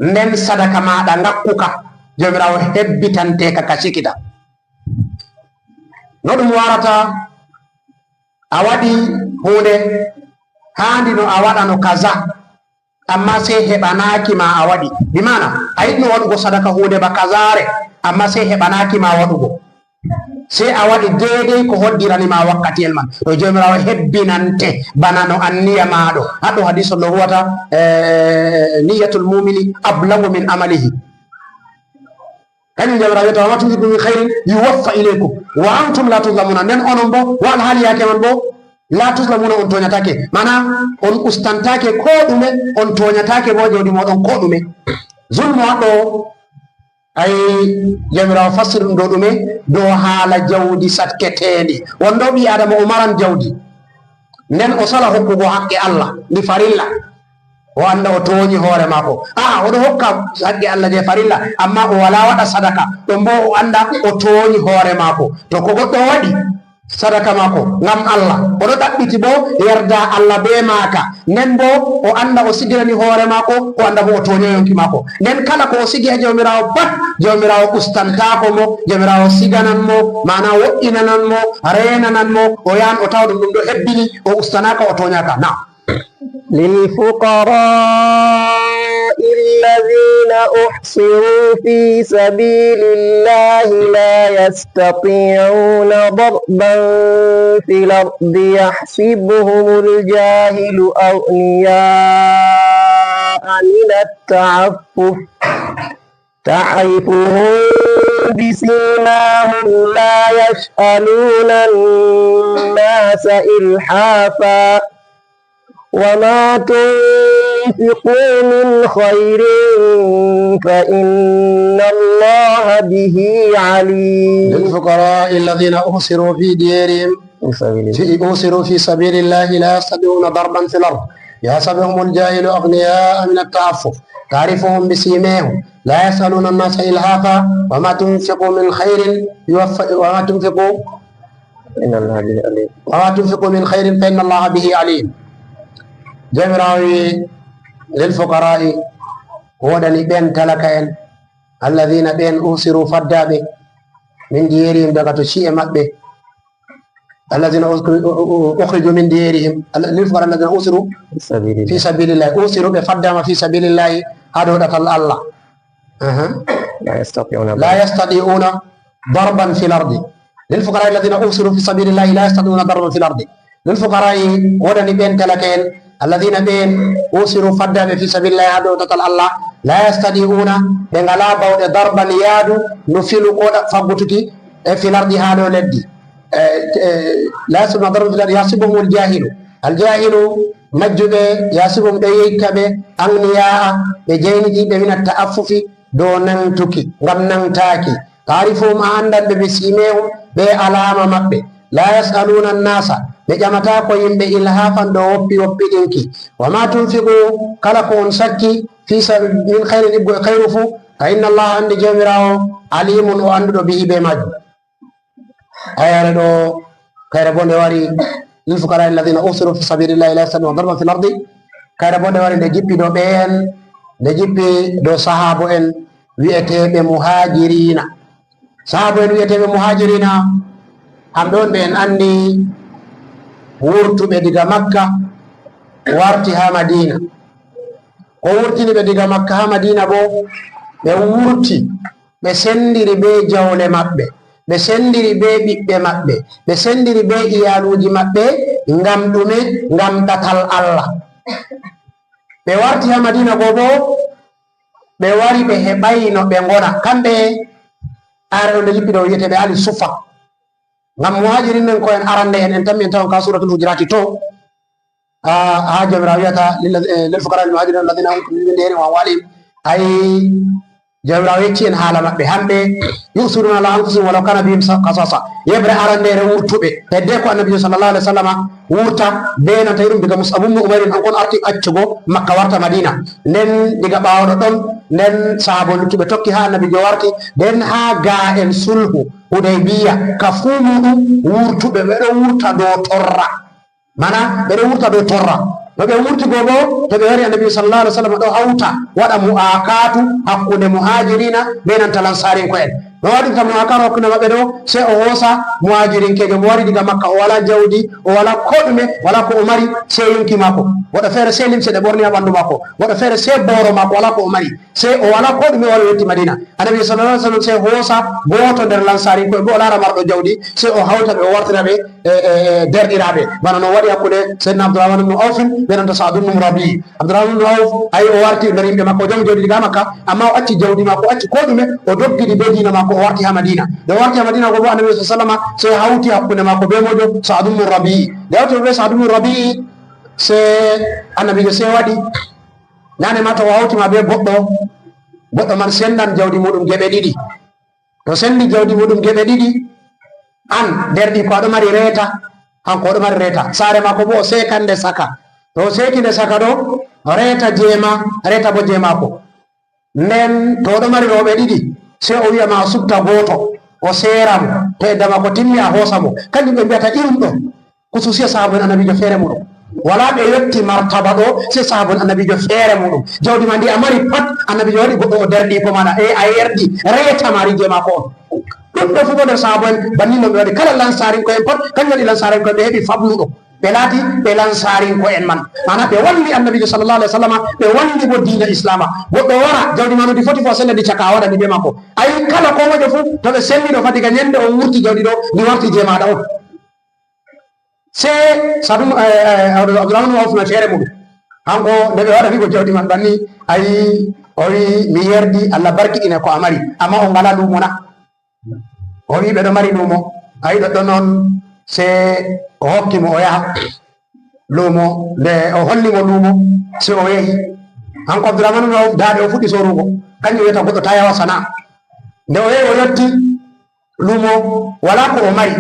Nden sadaka maaɗa ngakkuka, Jawmiraawo hebbitante ka ka cikida. No ɗum warata, a waɗi huunde, haandi no a waɗano kaza, amma sey heɓanaaki ma a waɗi. Bi maana, a yiɗno waɗugo sadaka huunde ba kazaare, amma sey heɓanaaki ma waɗugo. Sey a waɗi deydey ko hoddirani ma wakkatiyel man. To Jawmiraawo hebbinante bana no anniya maaɗo. Haɗo hadiis on no huwata, eh, niyyatul mu'mini ablagu min amalihi. Kanjum Jawmiraawo wi'ata, "Wa ma tunfiqu min khairin yuwaffa ilaykum wa antum la tuzlamuna." Nden onon bo, wa alhaali yaake man bo, la tuzlamuna, on tooɲataake. Maana, on ustantaake koo ɗume, on tooɲataake bo jawdi mooɗon koo ɗume. Zulmu haɗo, ay, Jawmiraawo fassiri ɗum dow ɗume? Dow haala jawdi satketeendi. Won ɗo ɓii Aadama o maran jawdi. Nden o sala hokkugo haqqe Allah, ndi farilla. O annda o tooɲi hoore maako. Aa, o ɗo hokka haqqe Allah je farilla, amma o walaa waɗa sadaka. Ɗon bo o annda o tooɲi hoore maako. To ko goɗɗo waɗi sadaka maako ngam Allah, o ɗo ɗaɓɓiti bo yerda Allah bee maaka. Nden bo o annda o sigirani hoore maako, o annda bo o tooɲi yonki maako. Nden kala ko o sigi haa Jawmiraawo pat, Jawmiraawo ustantaako mo, Jawmiraawo siganan mo, maana wo'inanan mo, reenanan mo, o yahan o tawa ɗum, ɗum ɗo hebbini, o ustanaaka, o tooɲaaka. Naam. للفقراء الذين أحصروا في سبيل الله لا يستطيعون ضربا في الأرض يحسبهم الجاهل أغنياء من التعفف تعرفهم بسيماهم لا يسألون الناس إلحافا وما تنفقوا من خير فإن الله به عليم. للفقراء الذين أحصروا في ديارهم في سبيل الله. في، أحصروا في سبيل الله لا يستطيعون ضربا في الأرض يحسبهم الجاهل أغنياء من التعفف تعرفهم بسيماهم لا يسألون الناس إلحافا وما تنفقوا من خير يوف، وما تنفقوا إن الله به عليم. وما تنفقوا من خير فإن الله به عليم. Jawmiraawo wi'i, lil fuqaraa'i, woodani ɓen talaka'en, alladhiina, ɓen, uhsiru, faddaaɓe, min diyarihim, daga to ci'e maɓɓe, alladhiina ukhri-, u-, u-, u-, ukhriju min diyarihim, al-, lil fuqaraa'i alladhiina uhsiru fi sabilillah. Fi sabilillah. Uhsiru, ɓe faddaama fi sabilillahi, haa dow ɗatal Allah. Aha. لا يستطيعون لا يستطيعون ضربا في الأرض. للفقراء الذين أحصروا في سبيل الله لا يستطيعون ضربا في الأرض. Lil fuqaraa'i, woodani ɓen talaka'en, alladhiina, ɓen, uhsiru, faddaaɓe, fi sabilillahi, haa dow ɗatal Allah, la yastati'una, ɓe ngalaa baawɗe, darban, yaadu, no filu ko ɗa-, faggutuki, e fil ardi, haa dow leddi. E, e, la yastati'una darban fil ardi, yahsibuhumul jaahilu. Al jaahilu, majjuɓe, yahsibuhum, ɗo yecca ɓe, agniyaa, ɓe jayniiɓe, mina ta'affufi, dow naŋgtuki, ngam naŋgtaaki. Ta'rifuhum, a anndan ɓe, bi siimeehum, bee alaama maɓɓe. Laa yas'aluuna annaasa, ɓe ƴamataako yimɓe ilhaafan dow woppi woppiɗinki. Wa maa tunfiqu, kala ko on sakki, fii sa-, min khayrin, iggo e khayru fuu, fa inna Allaha, annde Jawmiraawo, aliimun, o annduɗo, bihi, bee maajum. Ayare ɗo, kayre boo nde wari, lil fuqaraa'i alladhiina uhsiru fii sabiilillaahi laa yastati'uuna darban fil ardi. Kayre boo nde wari, nde jippi dow ɓeen, nde jippi dow sahaabo'en wi'eteeɓe muhaajiriina. Sahaabo'en wi'eteeɓe muhaajiriina, kamɓe on ɓe en anndi wurtuɓe diga Makka, warti haa Madiina. Ko wurtini ɓe diga Makka haa Madiina boo, ɓe wurti ɓe sendiri bee jawle maɓɓe, ɓe sendiri bee ɓiɓɓe maɓɓe, ɓe sendiri bee iyaaluuji maɓɓe. Ngam ɗume? Ngam ɗatal Allah. Ɓe warti haa Madiina go boo, ɓe wari ɓe heɓaay no ɓe ngona. Kamɓe, aare ɗo nde yippi ɗo, wi'eteeɓe Ali Sufa. Ngam muhaajiriin en ko en arande en, en tammi en tawan ka Suuratul Hujuraati to. Haa, haa Jawmiraawo wi'ata lil-, eh, lil fuqara'il muhaajiriina alladhiina ukhriju min diyarihim wa amwalihim. Ay, Jawmiraawo yecci en haala maɓɓe, hamɓe, "Yu'thiruna ala anfusihim walaw kana bihim sa-, khasasa." Yeɓre arandeere wurtuɓe, hedde ko Annabiijo sallallahu alaihi wasallama wurta, be nanta irum diga Mus'ab ibn Umayr, an kon arti accugo Makka warta Madiina. Nden diga ɓaawo ɗon, nden sahaaba luttuɓe tokki haa Annabiijo warti, nden haa gaa'en sulhu Hudaybiya, ka fuu muuɗum wurtuɓe, ɓe ɗo wurta dow torra. Mana, ɓe ɗo wurta dow torra. No ɓe wurti go boo, to ɓe wari Annabi sallallahu alaihi wasallam ɗo hawta, waɗa mu'aakatu hakkunde muhaajiriina be nanta lansaarinko'en. No waɗirta mu'aakatu hakkunde maɓɓe ɗo, sey o hoosa muhaajiriŋkeejo mo wari diga Makka, o walaa jawdi, o walaa koo ɗume, walaa ko o mari, sey yonki maako. Woɗɗe feere sey limse ɗe ɓorni haa ɓandu maako, woɗɗe feere sey booro maako, walaa ko o mari. Sey o walaa koo ɗume, o wari o yotti Madiina. Annabi sallallahu alaihi wasallam sey hoosa gooto nder lansaarinko'en, bo o laara marɗo jawdi, sey o hawta ɓe, o wartira ɓe, e, e, e, deerɗiraaɓe. Bana no waɗi hakkunde Sayyidina Abdurrahman ibn Auf be nanta Sa'd ibn Rabi. Abdurrahman ibn Auf, ay, o warti nder yimɓe makko, o jom jawdi diga Makka, amma o acci jawdi maako, o acci koo ɗume, o doggidi be diina maako, o warti haa Madiina. Nde o warti haa Madiina go bo, Annabi sallallahu alaihi wasallam sey hawti hakkunde maako be mojo Sa'd ibn Rabi. Nde hawti be Sa'd ibn Rabi, sey Annabiijo sey waɗi Nane ma, to o hawti ma be goɗɗo, goɗɗo man sendan jawdi muuɗum geɓe ɗiɗi. To sendi jawdi muuɗum geɓe ɗiɗi, an, deerɗiiko, aɗo mari reeta, hanko o ɗo mari reeta. Saare maako boo o seekan nde saka. To o seeki nde saka ɗo, reeta jey ma, reeta boo jey maako. Nden to o ɗo mari rewɓe ɗiɗi, sey o wi'a ma o subta gooto, o seera mo. To edda maako timmi, a hoosa mo. Kanjum ɓe mbi'ata irum ɗo. Kusuusiya sahaaba'en Annabiijo feere muuɗum. Walaa ɓe yotti martaba ɗo, sey sahaaba'en Annabiijo feere muuɗum. Jawdi ma ndi a mari pat, Annabiijo waɗi goɗɗo o deerɗiiko maaɗa, e a yerdi, reeta ma ri jey maako on. Ɗuuɗɓe fuu boo nder sahaaba'en, banni non ɓe waɗi. Kala lansaarinko'en pat, kanjum waɗi lansaarinko'en ɓe heɓi fabluɗo. Ɓe laati ɓe lansaarinko'en man. Maana ɓe walli Annabiijo sallallahu alaihi wasallama, ɓe walli boo diina Islaama. Goɗɗo wara, jawdi ma no ndi foti fuu a senda ndi caka, a waɗa ndi bee maako. Ayi, kala koomojo fuu, to ɓe sendi ɗo fa, diga nyande o wurti jawdi ɗo, ndi warti jey maaɗa on. Sey Sa'd ibn, eh, eh, Abdurrahman ibn Auf na feere mum. Hanko nde ɓe waɗani mo jawdi man banni, ayi, o wi, "Mi yerdi, Allah barkiɗina ko a mari, amma on ngalaa luumo na?" O wi, "Ɓe ɗo mari luumo." Ayi, ɗoɗɗon non sey o hokki mo o yaha luumo. Nde o holli mo luumo, sey o yahi. Hanko Abdurrahman ibn Auf, daaɗe o fuɗɗi soorugo. Kanjum wiyata goɗɗo taa yawa sana'a. Nde o yahi o yotti, luumo, walaa ko o mari,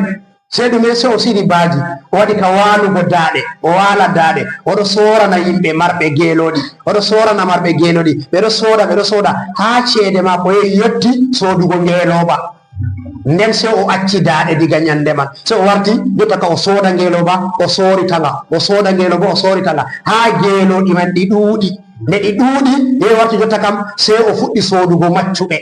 sey ɗume, sey o sili baaji, o waɗi ka waalugo daaɗe, o waala daaɗe, o ɗo soorana yimɓe marɓe geelooɗi, o ɗo soorana marɓe geelooɗi, ɓe ɗo sooda, ɓe ɗo sooda, haa ceede maako yehi yotti soodugo ngeelooba. Nden sey o acci daaɗe diga nyande man, sey o warti, jotta ka o sooda ngeelooba, o soorita nga, o sooda ngeelooba, o soorita nga, haa geelooɗi man ɗi ɗuuɗi. Nde ɗi ɗuuɗi, yehi warti jotta kam, sey o fuɗɗi soodugo maccuɓe.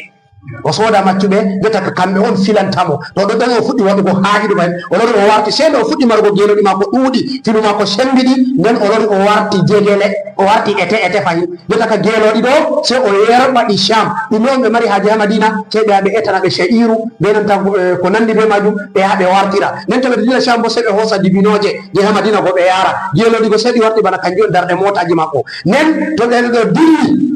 O sooda maccuɓe, jotta ka kamɓe on filanta mo. To ɗoɗɗon o fuɗɗi waɗugo haajuɗo ɓay. O lori o warti, sey nde o fuɗɗi marugo geelooɗi maako ɗuuɗi, filu maako sembiɗi, nden o lori o warti jegele, o warti ete ete fahin. Jotta ka geelooɗi ɗo, sey o yerɓa ɗi Sham. Ɗume on ɓe mari haaje haa Madina, sey ɓe yaha ɓe etana ɓe sha'iiru, be nanta, eh, ko nandi be maajum, ɓe yaha ɓe wartira. Nden to ɓe dilla Sham bo, sey ɓe hoosa dibinooje je haa Madina go ɓe yara. Geelooɗi go sey ɗi warti bana kanjum on darɗe mootaaji maako. Nden to ɓe ɗo dilli,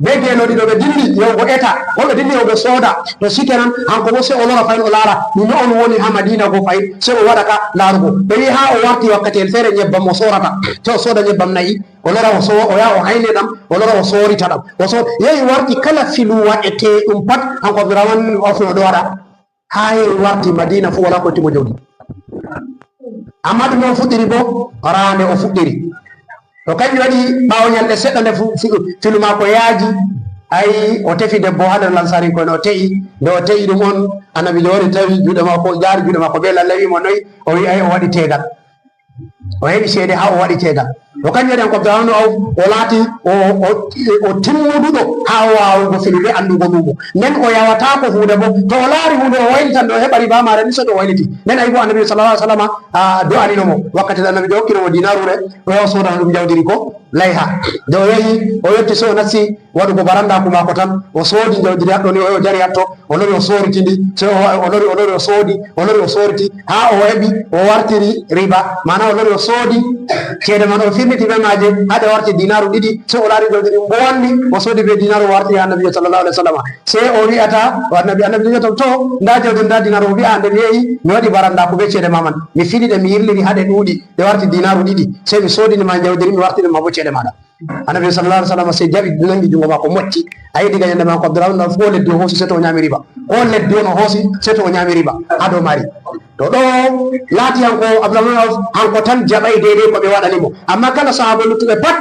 be geelooɗi ɗo ɓe dilli yahugo eta, ko ɓe dilli yahugo sooda, to sikenan, hanko bo sey o lora fahin o laara ɗume on woni haa Madina go fahin, sey o waɗa ka laarugo. Ɓe wi'i haa o warti wakkatiyel feere nyebbam o soorata, sey o sooda nyebbam na'i, o lora o soo-, o yaha o hayne ɗam, o lora o soorita ɗam. O soo-, yehi warti kala filu wa'eteeɗum pat, hanko Abdurrahman Auf no ɗo waɗa. Haa yehi warti Madina fuu, walaa ko yotti mo jawdi. Ammaa ɗume o fuɗɗiri boo? Raande o fuɗɗiri. To kanjum waɗi, ɓaawo nyalɗe seɗɗa nde fu-, fi-, filu maako yaaji, ay, o tefi debbo haa nder Lansaarinkoo'en, o te'i. Nde o te'i ɗum on, Annabiijo wari tawi juuɗe maako, jaari juuɗe maako bee lalle, wi'i mo noy? O wi'i, ay, o waɗi teegal. O heɓi ceede haa o waɗi ceegal. To kanjum waɗi hanko Abdurrahman Auf, o laati o, o, o timmuduɗo haa waawugo filu bee anndugo luumo. Nden o yawataako huunde boo. To o laari huunde, o waylitan nde, o heɓa riba maare ni, sey to o wayliti. Nden ayi boo Annabi sallallahu alaihi wasallam, ah, do'anino mo. Wakkati Annabi jo hokkino mo dinaaru re, o yahi o soodana ɗum jawdiri ko layha. Nde o yahi, o yotti sey o nasti waɗugo barandaaku maako tan, o soodi jawdiri haɗɗo ni, o, o jari haɗto, o lori o sooriti ndi, sey o, o lori, o lori o soodi, o lori o sooriti, haa o heɓi, o wartiri riba. Maana o lori o soodi, ceede man o firliti bee maaje, haa ɗe warti dinaaru ɗiɗi, sey o laari jawdiri mbowanndi, o soodi bee dinaaru, o wartiri Annabiijo sallallahu alaihi wasallam. Sey o wi'ata, o Annabi, Annabiijo wi'ata, "To, ndaa jawdiri, ndaa dinaaru." O wi'a, "Nde mi yehi, mi waɗi barandaaku bee ceede ma man. Mi fili ɗe, mi yirliri haa ɗe ɗuuɗi, ɗe warti dinaaru ɗiɗi. Sey mi soodini ma jawdiri, mi wartini ma boo ceede maaɗa." Annabi sallallahu alaihi wasallam sey jaɓi, nangi juŋngo maako, mocci. A yi, diga yande maako Abdurrahman Auf, koo leddi o hoosi, sey to o nyaami riba. Koo leddi on o hoosi, sey to o nyaami riba haa dow maari. To ɗo laati hanko Abdurrahman Auf, hanko tan jaɓay deydey ko ɓe waɗani mo. Ammaa kala sahaaba luttuɓe pat,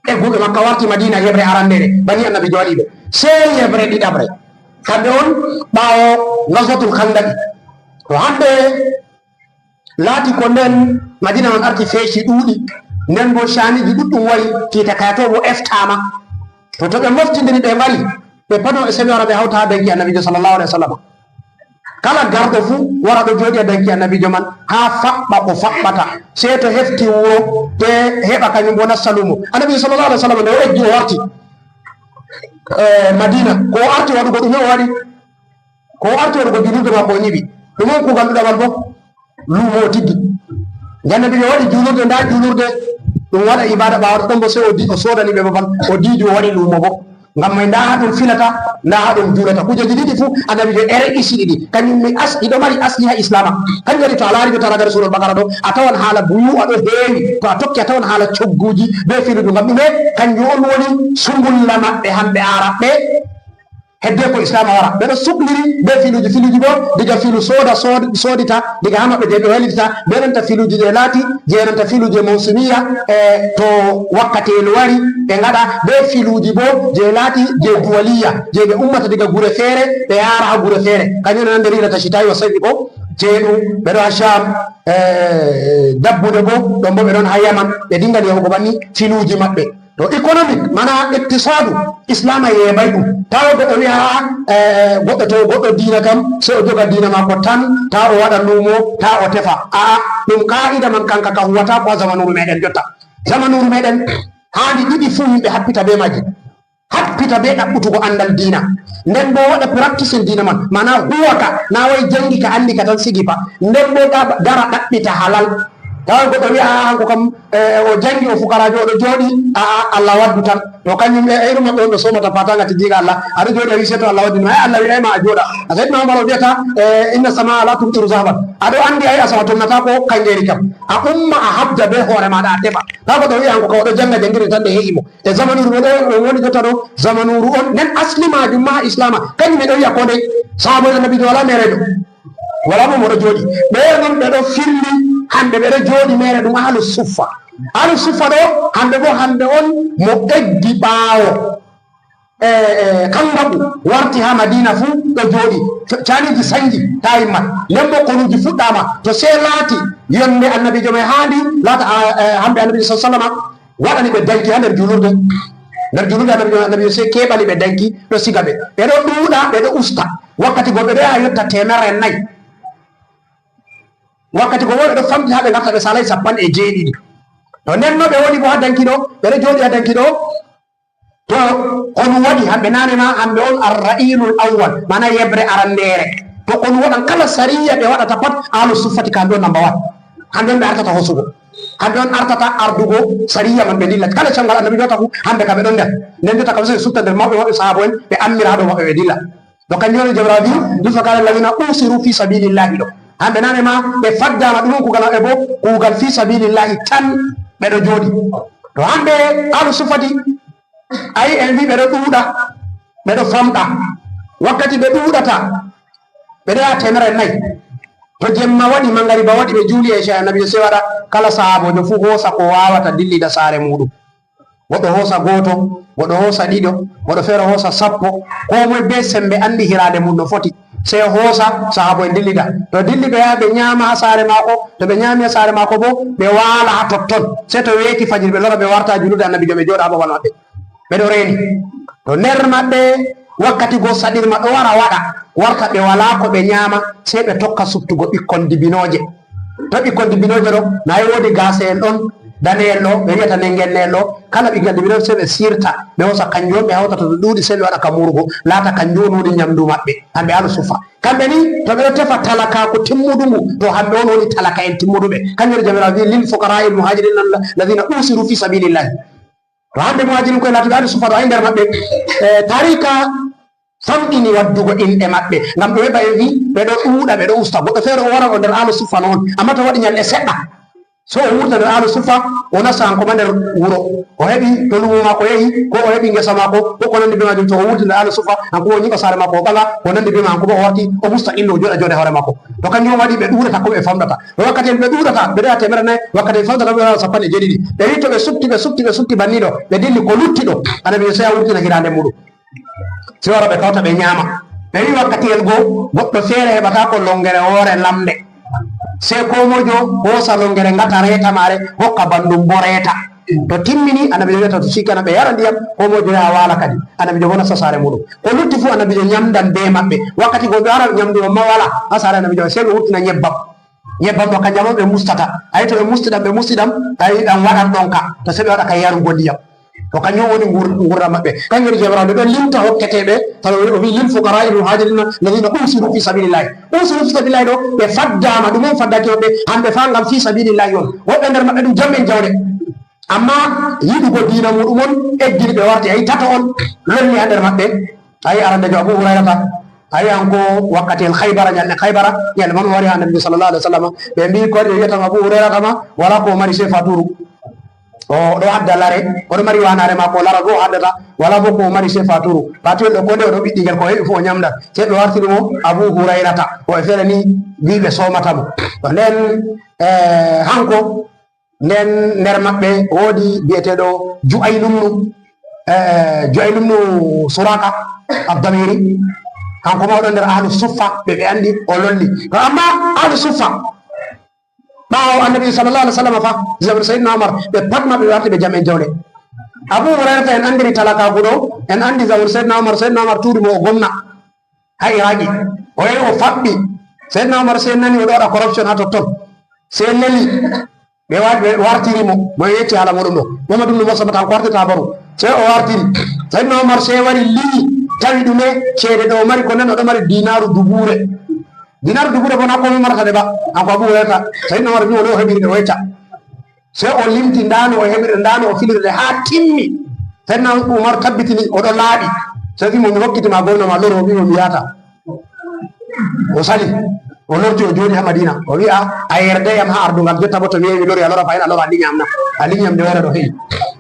egguɓe Makka warti Madiina yeɓre arandeere, bani Annabiijo waɗi ɓe. Sey yeɓre ɗiɗaɓre. Kamɓe on ɓaawo Gazwatul Khandaq. To hande laati ko nden Madiina man arti feeci ɗuuɗi, nden boo caaniiji ɗuɗɗum wari, kiita kayatoo boo eftaama. To, to ɓe moftindiri ɓe mbari, ɓe pat maɓɓe sey ɓe wara ɓe hawta haa danki Annabiijo sallallahu alaihi wasallam. Kala garɗo fuu wara ɗo jooɗi haa danki Annabiijo man haa faɓɓa ko faɓɓata, sey to hefti wuro, te heɓa kanyum boo nasta luumo. Annabiijo sallallahu alaihi wasallam nde o eggi o warti, eh, Madiina, ko o arti waɗugo ɗume o waɗi? Ko o arti waɗugo juulirde maako o nyiɓi. Ɗume on kuugal ɗiɗaɓal boo? Luumo o tiggi. Nde Annabiijo waɗi juulirde, ndaa juulirde, ɗum waɗa ibaada, ɓaawo ɗon boo sey o di-, o soodani ɓe babal, o diidi o waɗi luumo boo. Ngam may ndaa haa ɗum filata, ndaa haa ɗum juulata. Kujeeji ɗiɗi fuu Annabiijo e re'isi ɗiɗi. Kanyum mi as-, ɗi ɗo mari asli haa Islaama. Kanjum waɗi to a laari bee tara gari Suuratul Bakara ɗo, a tawan haala buyuu'a ɗo heewi. To a tokki a tawan haala cogguuji bee filuuji. Ngam ɗume? Kanjum on woni sungulla maɓɓe hamɓe Aarabɓe. Hedde ko Islaama wara, ɓe ɗo sukliri bee filuuji, filuuji boo diga filu sooda, sood-, soodita, diga haa maɓɓe jey ɓe waylitata, bee nanta filuuji ɗe laati, jey nanta filuuji mawsumiya, e to wakkati en wari, ɓe ngaɗa bee filuuji boo jey laati jey duwaliya, jey ɓe ummata diga gure feere, ɓe yaara haa gure feere. Kanjum on nder hirata citayi wa sayfi ko, jey ɗum ɓe ɗo haa Sham, e dabbude boo, ɗon boo ɓe ɗon haa Yaman, ɓe dingan yahugo banni filuuji maɓɓe. To economic, mana iqtisaadu, Islaama yeeɓay ɗum. Tawa goɗɗo wi'a, a'a, eh, goɗɗo to goɗɗo diina kam, sey o joga diina maako tan, taa o waɗa luumo, taa o tefa. A'a, ɗum qaa'ida man kanka ka huwataako haa zamanuuru meɗen jotta. Zamanuuru meɗen haandi ɗiɗi fuu yimɓe happita bee maaji. Happita bee ɗaɓɓutugo anndal diina. Nden boo waɗa practicing diina man. Mana huwa ka, naa way janngi ka, anndi ka tan sigi fa. Nden boo ga-, gara ɗaɓɓita halal. Tawa goɗɗo wi'a, "A'a, hanko kam, eh, o janngi, o fukaraajo, o ɗo jooɗi, a'a, Allah waddu tan." To kanjum e, e irin maɓɓe on ɓe soomata paataaŋga tijjiiga Allah. A ɗo jooɗi, a wi'i, "Sey to Allah waddi ma." Ay, Allah wi'aay ma a jooɗa. A Sayyidina Umar o wi'ata, eh, "Inna samaa la tumtiru zahaban." A ɗo anndi ay asama tonnataako kaŋgeeri kam. A umma, a habda bee hoore maaɗa, a tefa. Taa goɗɗo wi'a, "Hanko kam o ɗo jaŋga, jaŋngirde tan ɗe he'i mo." E zamanuuru meɗen on woni jotta ɗo, zamanuuru on, nden asli maajum ma Islaama, kanjum meɗen wi'a koo ndey. Sahaabo Annabiijo walaa meereejo. Walaa mo, mo ɗo jooɗi. Ɓe non ɓe ɗo filli, hande ɓe ɗo jooɗi meere ɗum Ahlu Suffa. Ahlu Suffa ɗo, hande boo, hande on mo eggi ɓaawo. E, e, Kandaku warti haa Madiina fuu ɗo jooɗi. Ca-, caaniiji sanji taa yimmat. Nden boo konuuji fuɗɗaama. To sey laati yonde Annabiijo may haandi laata, a, e, hamɓe Annabiijo sallallahu alaihi wasallam waɗani ɓe danki haa nder juulurde. Nder juulurde Annabiijo, Annabiijo sey keɓani ɓe danki, ɗo siga ɓe. Ɓe ɗo ɗuuɗa, ɓe ɗo usta. Wakkati go ɓe ɗo yaha yotta teemerre nayi. Wakkati go boo ɓe ɗo famɗi haa ɓe ngarta ɓe saalay cappanɗe jeeɗiɗi. To nden no ɓe woni boo haa danki ɗo, ɓe ɗo jooɗi haa danki ɗo. To konu waɗi, hamɓe naane ma, hamɓe on ar-ra'ilul awwal, maana yeɓre arandeere. To konu waɗan, kala sariya ɓe waɗata pat, Ahlu Suffati kamɓe on number one. Hamɓe on ɓe artata hosugo. Hamɓe on artata ardugo sariya man ɓe dilla. Kala cemgal Annabi jotta fu, hamɓe kam ɓe ɗon nder. Nden jotta kam sey ɓe sutta nder mawɓe maɓɓe, sahaabo en, ɓe ammira haa dow maɓɓe ɓe dilla. To kanjum woni Jabrabiyu, du fakara alladhina usiru fi sabilillahi ɗo. Hamɓe naane ma ɓe faddaama ɗum kuugal maɓɓe boo, kuugal fi sabilillahi tan ɓe ɗo jooɗi. To hamɓe Ahlu Suffati, ayi en mbi ɓe ɗo ɗuuɗa, ɓe ɗo famɗa. Wakkati ɓe ɗuuɗata, ɓe ɗo yaha teemerre nayi. To jemma waɗi, mangariba waɗi, ɓe juuli Isha, Annabi sey waɗa kala sahaaboojo fuu hoosa ko waawata dillida saare muuɗum. Goɗɗo hoosa gooto, goɗɗo hoosa ɗiɗo, goɗɗo feere hoosa sappo, koo moy bee sembe anndi hiraande mum no foti. Sey hoosa, sahaabo en dillida. To dilli ɓe yaha ɓe nyaama haa saare maako, to ɓe nyaami haa saare maako boo, ɓe waala haa totton. Sey to weeti fajiri ɓe lora ɓe warta juulude Annabiijo ɓe jooɗa haa babal maɓɓe. Ɓe ɗo reeni. To nder maɓɓe wakkati go saɗirma ɗo wara waɗa, warta ɓe walaa ko ɓe nyaama, sey ɓe tokka suptugo ɓikkon dibinooje. To ɓikkon dibinooje ɗo, nayi woodi gaaseyel ɗon, daneyel ɗo, ɓe wi'ata nengel neyel ɗo, kala ɓiggel dibinooje sey ɓe siirta, ɓe hoosa kanjum on ɓe hawtata to ɗuuɗi sey ɓe waɗa ka muurugo, laata kanjum on woni nyamdu maɓɓe, hamɓe Ahlu Suffa. Kamɓe ni, to ɓe ɗo tefa talakaaku timmudu ngu, to hamɓe on woni talaka'en timmuduɓe. Kanjum woni Jawmiraawo wi'i, "Lil fuqaraa'il muhaajiriina alladhiina uhsiru fii sabiilillahi." To hande muhaajiriin ko'e laatuɓe Ahlu Suffa ɗo, ay nder maɓɓe, eh, taarika famɗini waddugo inɗe maɓɓe. Ngam ɗume? Ba en vi, ɓe ɗo ɗuuɗa, ɓe ɗo usta. Goɗɗo feere o waran o nder Ahlu Suffa non. Ammaa to waɗi nyalɗe seɗɗa, so o wurta nder Ahlu Suffa, o nasta hanko ma nder wuro. O heɓi to luumo maako yehi, ko o heɓi ngesa maako, ko ko nandi bee maajum, to o wurti nder Ahlu Suffa, hanko ma o nyiɓa saare maako, o ɓaŋa, ko nandi bee maako, hanko ma o warti, o musta inno, o jooɗa, jooɗa hoore maako. To kanjum waɗi ɓe ɗuuɗata ko ɓe famɗata. Wakkati en ɓe ɗuuɗata, ɓe ɗo yaha teemerre nayi, wakkati en famɗata ɓe waɗa sappanɗe jeeɗiɗi. Ɓe wi to ɓe suɓti, ɓe suɓti, ɓe suɓti banni ɗo, ɓe dilli ko lutti ɗo. Annabi sey a wurtina hiraande muuɗum. Sey wara ɓe kawta ɓe nyaama. Ɓe wi wakkati en go, goɗɗo feere heɓataako longere woore lamnde. Sey koo mojo hoosa longere ngata reeta maare, hokka banndum boo reeta. To timmini, Annabiijo wi'ata to sikana ɓe yara ndiyam, koo mojo yaha waala kadi. Annabiijo boo nasta saare muuɗum. Ko lutti fuu Annabiijo nyamdan bee maɓɓe. Wakkati go ɓe wara nyamdu on ma wala haa saare Annabiijo, sey ɓe wurtina nyebbam. Nyebbam ɗo kanjam on ɓe mustata. Ay to ɓe musti ɗam, ɓe musti ɗam, ay ɗam waɗan ɗonka. To sey ɓe waɗa ka yarugo ndiyam. To kanjum woni ngur-, ngurra maɓɓe. Kanjum woni Jawmiraawo ɗon limta hokketeeɓe. Tawa o wi, "Lil fuqaraa'il muhaajiriina alladhiina uhsiru fii sabiilillahi." Uhsiru fii sabiilillahi ɗo, ɓe faddaama. Ɗum on faddaki maɓɓe? Hamɓe fa ngam fii sabiilillahi on. Woɗɓe nder maɓɓe ɗum jam'en jawle. Ammaa yiɗugo diina muuɗum on eggini ɓe warti. Ay tato on lorni haa nder maɓɓe. Ay arandeejo Abu Hurayrata. Ay hanko wakkati en Khaybara, nyalɗe Khaybara, nyalɗe man o wari haa Annabi sallallahu alaihi wasallam. Ɓe mbi, "Ko waɗi?" O wi'ata mo Abu Hurayrata ma, wala ko o mari sey faturu. O ɗo hadda lare, o ɗo mari waanaare maako, lare boo o haddata, wala boo ko o mari sey faturu. Faturu ɗo ko nde o ɗo ɓiɗɗi ngel, ko o heɓi fuu o nyamda. Sey ɓe wartiri mo Abu Hurayrata. Woɓɓe feere ni wi ɓe soomata mo. To nden, eh, hanko, nden nder maɓɓe woodi bi'eteeɗo Ju'ayl ibnu, eh, Ju'ayl ibnu Suraka Ad-Damiri. Kanko ma o ɗon nder Ahlu Suffa, ɓe, ɓe anndi o lolli. To amma Ahlu Suffa, ɓaawo Annabi sallallahu alaihi wasallam fa, zamanu Sayyidina Umar, ɓe pat maɓɓe ɓe warti ɓe jam'en jawle. Abu Hurayrata en anndiri talakaaku ɗo, en anndi zamanu Sayyidina Umar, Sayyidina Umar tuuri mo o gomna haa Iraaki. O yahi o faɓɓi. Sayyidina Umar sey nani o ɗo waɗa corruption haa totton. Sey neli ɓe wa-, ɓe wartiri mo, mo yecci haala muuɗum ɗo. Mo ma ɗum no mo sabata ko wartata baro. Sey o wartiri. Sayyidina Umar sey wari liyi, tawi ɗume ceede ɗo o mari ko nden o ɗo mari dinaaru dubuure. Dinaaru dubuure bo na koomoy marata ɗe ba. Hanko Abu Hurayrata, Sayyidina Umar wi'i o ɗo o heɓiri ɗe o yecca. Sey o limti ndaa no o heɓiri, ndaa no o filiri ɗe haa timmi. Sayyidina Umar tabbitini o ɗo laaɓi. Sey wi'i mo, "Mi hokkiti ma gomna ma loro," o wi'i mo, "Mi yaata." O sali, o lorti, o jooɗi haa Madina. O wi'a, "A yerde yam haa ardungal, jotta bo to mi yehi mi lori, a lora fahin, a lora a linya am na? A linya am nde wara ɗo he'i."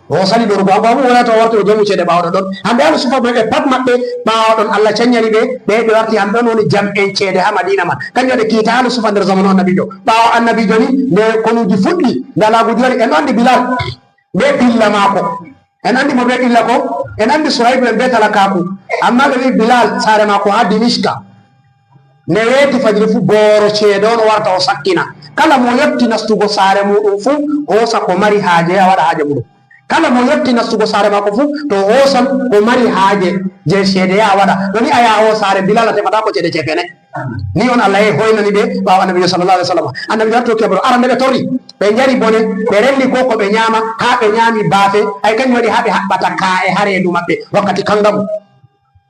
O sali lorugo, Abu Hurayrata o warti, o jamu ceede ɓaawo ɗon. Hamɓe Ahlu Suffa ɓe pat maɓɓe, ɓaawo ɗon Allah canyani ɓe, ɓe, ɓe warti hamɓe on woni jam'en ceede haa Madina man. Kanjum waɗi kiita Ahlu Suffa nder zamanu Annabiijo. Ɓaawo Annabiijo ni, nde konuuji fuɗɗi, nde alaaguuji wari, en anndi Bilal, be ɓilla maako. En anndi mo be ɓilla ko? En anndi Suhaybu en be talakaaku. Ammaa ɓe wi'i Bilal, saare maako haa Dimishka. Nde weeti fajiri fuu, booro ceede on o warta o sakkina. Kala mo yotti nastugo saare muuɗum fuu, hoosa ko mari haaje, yaha waɗa haaje muuɗum. Kala mo yotti nastugo saare maako fuu, to hoosan ko mari haaje jey ceede, yaha waɗa. To ni a yaha o saare Bilal, a tefata ko ceede cefene. Ni on Allah yahi hoynani ɓe ɓaawo Annabiijo sallallahu alaihi wasallam. Annabiijo warti hokki habaru, aran nde ɓe torri, ɓe njari bone, ɓe relli ko ko ɓe nyaama, haa ɓe nyaami baafe, ay kanjum waɗi haa ɓe haɓɓata kaa'e haa reedu maɓɓe wakkati kangamu.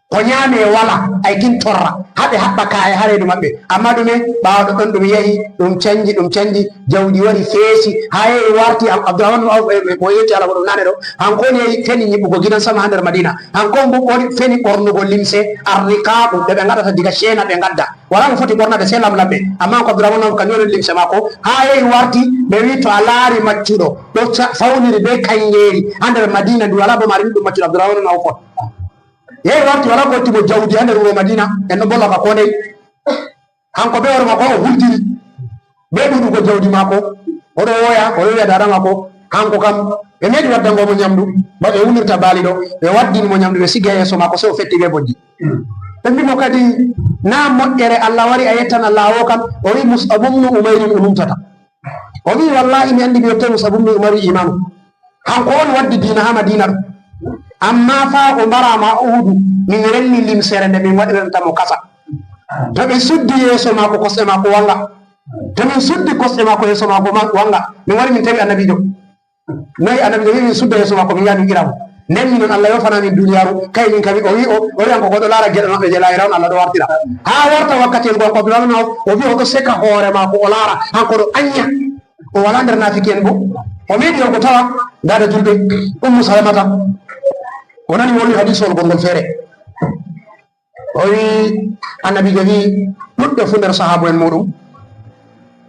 Ko nyaame wala, ay kin torra, haa ɓe haɓɓa kaa'e haa reedu maɓɓe. Ammaa ɗume? Ɓaawo ɗon ɗum yahi, ɗum canji, ɗum canji, jawdi wari feesi, haa yahi warti Abdurrahman bin Auf, eh, mo yetti Allah ko ɗum nane ɗo, hanko on yahi feni nyiɓugo gidan sama haa nder Madina. Hanko on bo ɓori-, feni ɓornugo limse arriqaaɓu ɗe ɓe ngaɗata diga ceena ɓe ngadda. Walaa mo foti ɓornade sey lamlamɓe. Ammaa ko Abdurrahman on, kanjum woni limse maako. Haa yahi warti, ɓe wi to a laari maccuɗo ɗo ca-, fawniri bee kaŋŋeeri haa nder Madina, ndu walaa bo maari ni ɗum maccuɗo Abdurrahman on Awf on. Yahi warti walaa ko yotti mo jawdi haa nder wuro Madina, en ɗon bolla ka koo ndey. Hanko bee hoore maako o hultiri bee ɗuuɗugo jawdi maako. O ɗo woya, o ɗo wi'a daada maako, hanko kam, ɓe meeɗi waddango mo nyamdu, ba ɓe wulirta baali ɗo, ɓe waddini mo nyamdu, ɓe sigi haa yeeso maako, sey o fetti bee bojji. Ɓe mbi mo kadi, "Na moƴƴere Allah wari, a yettan Allah a wookan?" O wi, "Mus'ab ibn Umayr o numtata." O wi, "Wallahi, mi anndi mi yottay Mus'ab ibn Umayr imaanu. Hanko on waddi diina haa Madiina ɗo. Amma fa o mbaraama Uhudu, min renni limsere nde min waɗiranta mo kasa. To ɓe suddi yeeso maako, kosɗe maako wanga. To min suddi kosɗe maako, yeeso maako ma-, wanga. Min wari min tawi Annabiijo." Noy Annabiijo wi, "Min sudda yeeso maako, min yaha min ira mo." Nden minon Allah yoofana min duniyaaru, kay min kam o wi o, o wi an ko goɗɗo laara geɗe maɓɓe je laahira on Allah ɗo wartira. Haa warta wakkati en go, ko Abdurrahman o, o wi o ɗo seka hoore maako, o laara, hanko ɗo anya. O wala nder naafiki'en bo. O meeɗi o go tawa, ndaa da julɓe, Ummu Salamata. O nani wolwi hadiisol gongol feere. O wi, Annabiijo wi, ɗuuɗɓe fuu nder sahaabo'en muuɗum,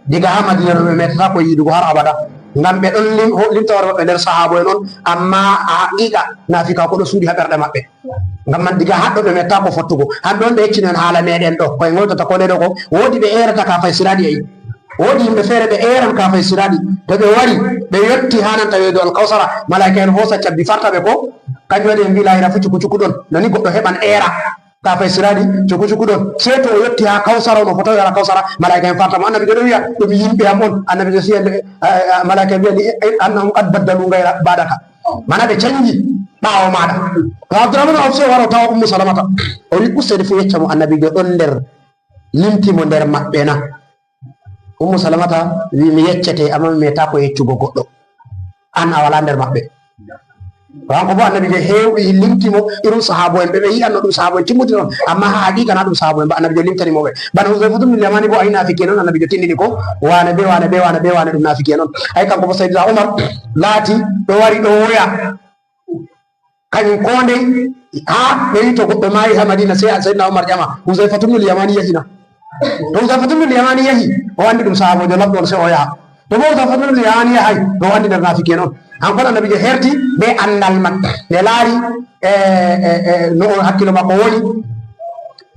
diga haa Madiina ɗo ɓe meetataako yiidugo har abada. Ngam ɓe ɗon lim-, ho-, limta hoore maɓɓe nder sahaabo'en on, amma a haqiiqa, naafikaaku ɗo suuɗi haa ɓerɗe maɓɓe. Ngam man, diga haa ɗo ɓe meetataako fottugo. Hamɓe on ɓe yeccino en haala meeɗen ɗo. Ko en ngoltata ko nde ɗo ko, woodi ɓe eerata kaafay siraaɗi e. Woodi yimɓe feere ɓe eeran kaafay siraaɗi. To ɓe wari, ɓe yotti haa nanta weedu Alkawsara, malaa'ika'en hoosa cabbi farta ɓe ko. Kanjum waɗi en mbi laahira fuu cuku cuku ɗon. Nani goɗɗo heɓan eera. Kaafay siraaɗi, cuku cuku ɗon. Sey to o yotti haa Kawsara, on o fotaay yara Kawsara, malaa'ika'en farta mo. Annabiijo ɗon wi'a, "Ɗum yimɓe am on." Annabiijo si, eh, eh, malaa'ika'en mbi'a ni, "Eh, eh, annahum qad baddalu ghayra ba'daka." Mana ɓe canji ɓaawo maaɗa. To Abdurrahman o Awf sey wara o tawa Ummu Salamata. O wi, "Useni fuu yecca mo Annabiijo ɗon nder, limti mo nder maɓɓe na?" Ummu Salamata wi, "Mi yeccete, amma mi meetaako yeccugo goɗɗo. An a walaa nder maɓɓe." Kanko bo Annabiijo heewi limti mo, irin sahaabo'en ɓe ɓe yi'anno ɗum sahaabo'en timmude non, amma haa haqiiqa na ɗum sahaabo'en ba, Annabiijo limtani mo ɓe. Bana Huzayfatu bin Yamani bo, a yi naafiki'en on, Annabiijo tindini ko, wane be wane be wane be wane ɗum naafiki'en on. Ay kanko bo Sayyidina Umar laati ɗo wari ɗo woya. Kañum koo ndey, haa ɓe wi'i to goɗɗo maayi haa Madiina, sey Sayyidina Umar ƴama, Huzayfatu bin Yamani yahi na? To Huzayfatu bin Yamani yahi, o anndi ɗum sahaaboojo laɓɗo on, sey o yaha. To bo Huzayfatu bin Yamani yahay, to o anndi nder naafiki'en on. An kon Annabiijo herti bee anndal man. Nde laari, e, e, e, no o hakkilo makko woni.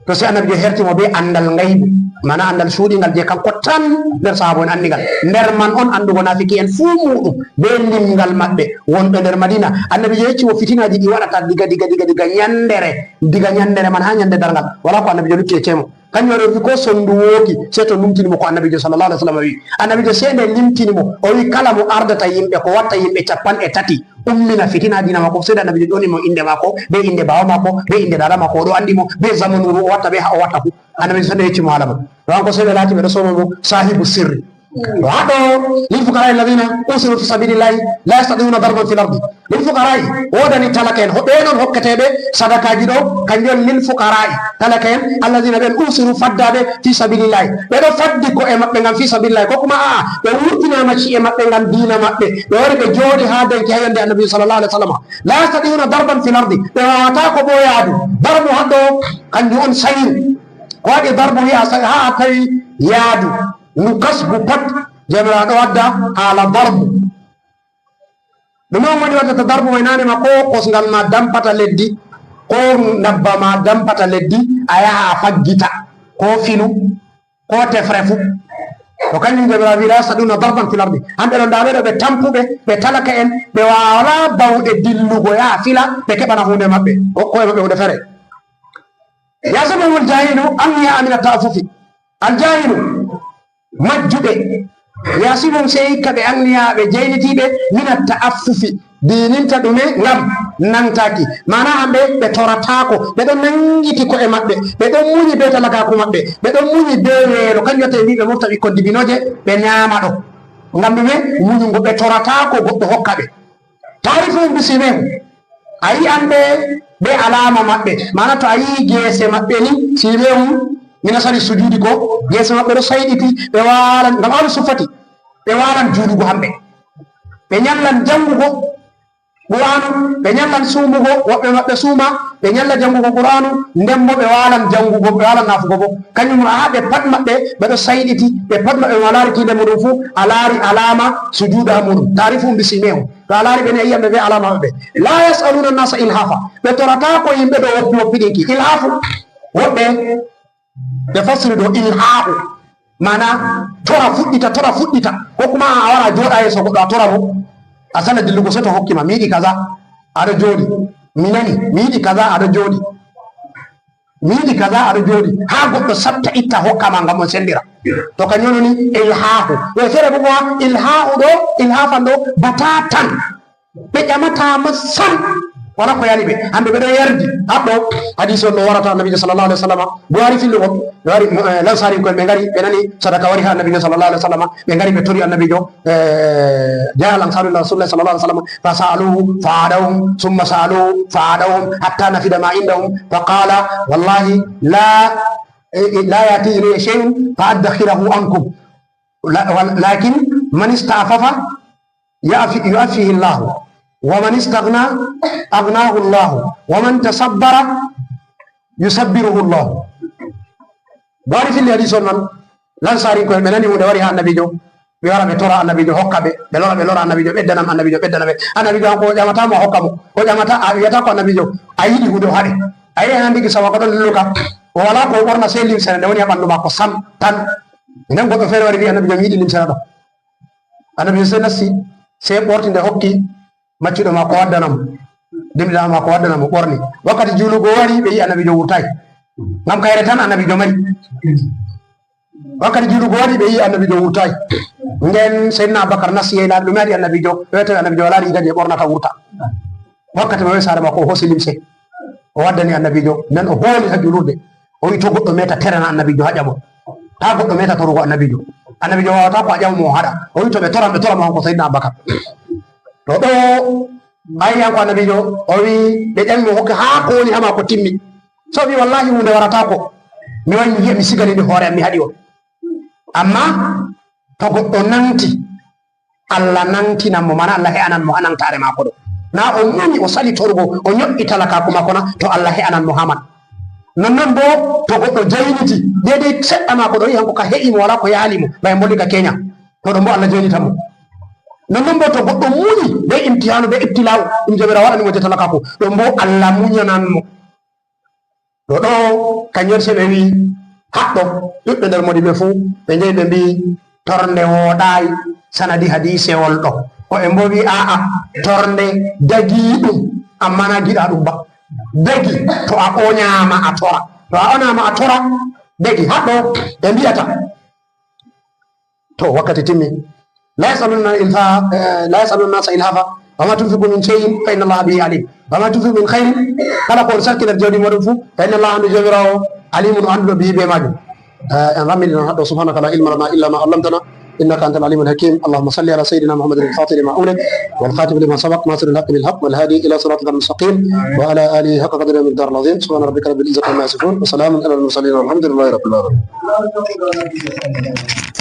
To sey Annabiijo herti mo bee anndal ngaybu. Mana anndal cuuɗingal je kanko tan nder sahaaba'en anndi ngal. Nder man on anndugo naafiki'en fuu muuɗum bee limgal maɓɓe wonɓe nder Madiina. Annabiijo yecci mo fitinaaji ɗi waɗata diga, diga, diga, diga nyandere, diga nyandere man haa nyande darngal. Walaa ko Annabiijo lutti yeccay mo. Kanjum waɗi o wi ko sondu wooki, sey to numtini mo ko Annabiijo sallallahu alaihi wasallam wi. Annabiijo sey nde limtini mo, o wi kala mo ardata yimɓe, ko watta yimɓe cappanɗe tati, ummina fitina diina maako, sey nde Annabiijo ƴoni mo innde maako, be innde baaba maako, be innde daada maako, o ɗo anndi mo, be zamanu ndu o watta, be haa o watta fu. Annabiijo sey nde yecci mo haala man. To kanko sey ɓe laati ɓe ɗo sooma mo saahibu sirri. Waɗo lil fuqara'i alladhina usiru fi sabilillahi la yastati'una darban fil ardi. Lil fuqara'i, woodani talaka'en, ho-, ɓe non hokketeeɓe sadakaaji ɗo, kanjum on lil fuqara'i, talaka'en, alladhina ɓen usiru faddaaɓe fi sabilillahi. Ɓe ɗo faddi ko'e maɓɓe ngam fi sabilillahi, ko kuma a'a, ɓe wurtinaama ci'e maɓɓe ngam diina maɓɓe. Ɓe wari ɓe jooɗi haa danki haa yonde Annabi sallallahu alaihi wasallam. La yastati'una darban fil ardi. Ɓe waawataa ko bo yaadu. Darbu haɗo, kanjum on sayin. Ko waɗi darbu wi'a sa-, haa a tawi yaadu. Ndu kasbu pat, Jawmiraaɗo wadda haala darbu. Ɗume on woni waddata darbu mai nane ma? Ko kosngal ma dampata leddi, ko ndabba ma dampata leddi, a yaha a faggita, ko finu, ko tefre fu. To kanjum Jawmiraaɗo wi, "La yastati'una darban fil ardi." Hamɓe ɗo ndaa ɓe ɗo ɓe tampuɓe, ɓe talaka'en, ɓe walaa bawɗe dillugo yaha fila, ɓe keɓana huunde maɓɓe, ko ko'e maɓɓe huunde feere. Yahsabuhumul jaahilu aghniyaa mina ta'affufi. Al jaahilu, majjuɓe, yahsabuhum, sey hikka ɓe, aghniyaa, ɓe jeynitiiɓe, mina ta'affufi, diininta ɗume? Ngam nangtaaki. Maana hamɓe ɓe torataako, ɓe ɗon nangiti ko'e maɓɓe, ɓe ɗon munyi bee talakaaku maɓɓe, ɓe ɗon munyi bee weelo, kanjum watta ɓe mbi ɓe mofta ɓikkon dibinooje, ɓe nyaama ɗo. Ngam ɗume? Munyugo, ɓe torataako goɗɗo hokka ɓe. Taarifuhum bi simahum. A yi'an ɓe bee alaama maɓɓe. Maana to a yi'i geese maɓɓe ni, simahum min asari sujuudi ko, geese maɓɓe ɗo sayɗiti, ɓe waalan, ngam ahlu suffati, ɓe waalan juulugo hamɓe. Ɓe nyallan janngugo Qur'aanu, ɓe nyallan suumugo, woɓɓe maɓɓe suuma, ɓe nyalla janngugo Qur'aanu, nden bo ɓe waalan janngugo, ɓe waalan nafugo bo. Kanjum woni, haa ɓe pat maɓɓe, ɓe ɗo sayɗiti, ɓe pat maɓɓe, mo a laari tiinde muɗum fuu, a laari alaama sujuuda muɗum. Taarifuhum bi simahum. To a laari ɓe ni, a yi'an ɓe bee alaama maɓɓe. La yas'aluna nasa ilhafa. Ɓe torataako yimɓe dow woppi woppiɗinki. Ilhafu. Woɓɓe ɓe fassiri dow ilhahu. Maana, tora fuɗɗita, tora fuɗɗita. Ko kuma a wara a jooɗa yeeso goɗɗo a tora mo. A sala dillugo sey to hokki ma. Mi yiɗi kaza. A ɗo jooɗi. Mi nani. Mi yiɗi kaza. A ɗo jooɗi. Mi yiɗi kaza, aɗo jooɗi. Haa goɗɗo satta itta hokka ma ngam on senndira. To kanjum woni ilhaahu. Ɗo feere bo, ko ilhaahu ɗo, ilhaafan ɗo, batatan. Ɓe ƴamataa ma sam. Wala ko yani ɓe. Hande ɓe ɗo yardi. Haɗɗo, hadisi on no warata Annabiijo sallallahu alaihi wasallam. Buhari filli on. Ɓe wari, eh, Lansaari ko ɓe ngari, ɓe nani sadaka wari ha Annabiijo sallallahu alaihi wasallam. Ɓe ngari ɓe tori Annabiijo, eh, جاء الأنصار إلى رسول الله صلى الله عليه وسلم فسألوه فأعطاهم ثم سألوه فأعطاهم حتى نفد ما عندهم فقال والله لا، لا يأتي إلي شيء فأدخره عنكم. لا، ول-، لكن من استعفف يعف-، يعفه الله، ومن استغنى أغناه الله، ومن تصبر يصبره الله. Buhari filli hadisi on non, Lansaarinko'en ɓe nani huunde wari ha Annabiijo, ɓe wara ɓe tora Annabiijo hokka ɓe, ɓe lora ɓe lora Annabiijo ɓeddana mo, Annabiijo ɓeddana ɓe. Annabiijo kanko o ƴamata mo hokka mo, o ƴamata, a wi'ata ko Annabiijo a yiɗi huunde o haɗe. A yi'i hande kisa maako ɗon lilluka, o wala ko o ɓorna sey limsere nde woni ha ɓandu maako sam tan. Nden goɗɗo feere wari wi'i Annabiijo mi yiɗi limsere ɗo. Annabiijo sey nasti, sey ɓorti nde hokki maccuɗo maako waddana mo, dimɗinaaɗo maako waddana mo, ɓorni. Wakkati juulugo wari, ɓe yi'i Annabiijo wurtaay. Ngam kayre tan Annabiijo mari. Wakkati juulugo wari, ɓe yi'i Annabiijo wurtaay. Nden Seydina Abubakar nasti, yehi laari ɗume haɗi Annabiijo, ɓe tawi Annabiijo walaa riga jey ɓornata wurta. Wakkati man o yahi saare maako, o hoosi limse, o waddani Annabiijo. Nden o hooli ha juulurde, o wi'i, to goɗɗo meeta terana Annabiijo ha ƴamo. Taa goɗɗo meeta torugo Annabiijo. Annabiijo waawataa ko a ƴama mo o haɗa. O wi'i, to ɓe toran, ɓe tora mo, kanko Seydina Abubakar. To ɗo ɓay kanko Annabiijo, o wi'i, ɓe ƴami mo, hokki haa ko woni haa maako timmi. So o wi'i, wallahi, huunde warataako. Mi wa'i mi yi'a, mi sigani nde hoore am, mi haɗi on. Ammaa to goɗɗo nangti, Allah nangtinan mo, mana Allah he'anan mo haa nangtaare maako ɗo. Na o muuni, o sali torugo, o nyo'i talakaaku maako na, to Allah he'anan mo haa man. Nonnon boo, to goɗɗo jayniti, deydey seɗɗa maako ɗo, yi'i hanko ka he'i mo, walaa ko yaali mo, bana en mbolwi ka Kenya. To ɗon boo Allah jaynitan mo. Nonnon boo, to goɗɗo muuni bee imtihaanu, bee ibtilaawu, ɗum Jawmiraawo waɗani mo jey talakaaku, ɗon boo Allah munyanan mo. Ɗo ɗo, kanjum sey ɓe wi'i, haɗɗo, ɗuuɗɓe nder moodiɓɓe fuu, ɓe njehi ɓe mbi'i, tornde wooɗaay sanadi hadiisewol ɗo. Woɓɓe boo mbi'i, aa'a, tornde dagiiɗum, ammaa naa giɗaaɗum ba. Dagi, to a onyaama a tora. To a onyaama a tora, dagi, haɗɗo, ɓe mbi'ata. To, wakkati timmi. لا يسألون إلفا-، eh, لا يسألون الناس إلحافا وما تنفقوا من شيء فإن الله به عليم وما تنفقوا من خير. Kala ko on sakkita nder jawdi mooɗon fuu, فإن الله, Annabiijo, Jawmiraawo, عليم, o annduɗo, به, bee maajum. Eh, en rammindiran haɗɗo. سبحانك لا علم لنا إلا ما علمتنا إنك أنت العليم الحكيم. اللهم صل على سيدنا محمد الفاتح لما أغلق والخاتم لما سبق ناصر الحق بالحق والهادي إلى صراطك المستقيم وعلى آله حق قدره ومقداره العظيم. سبحان ربك رب العزة عما يصفون وسلام على المرسلين والحمد لله رب العالمين.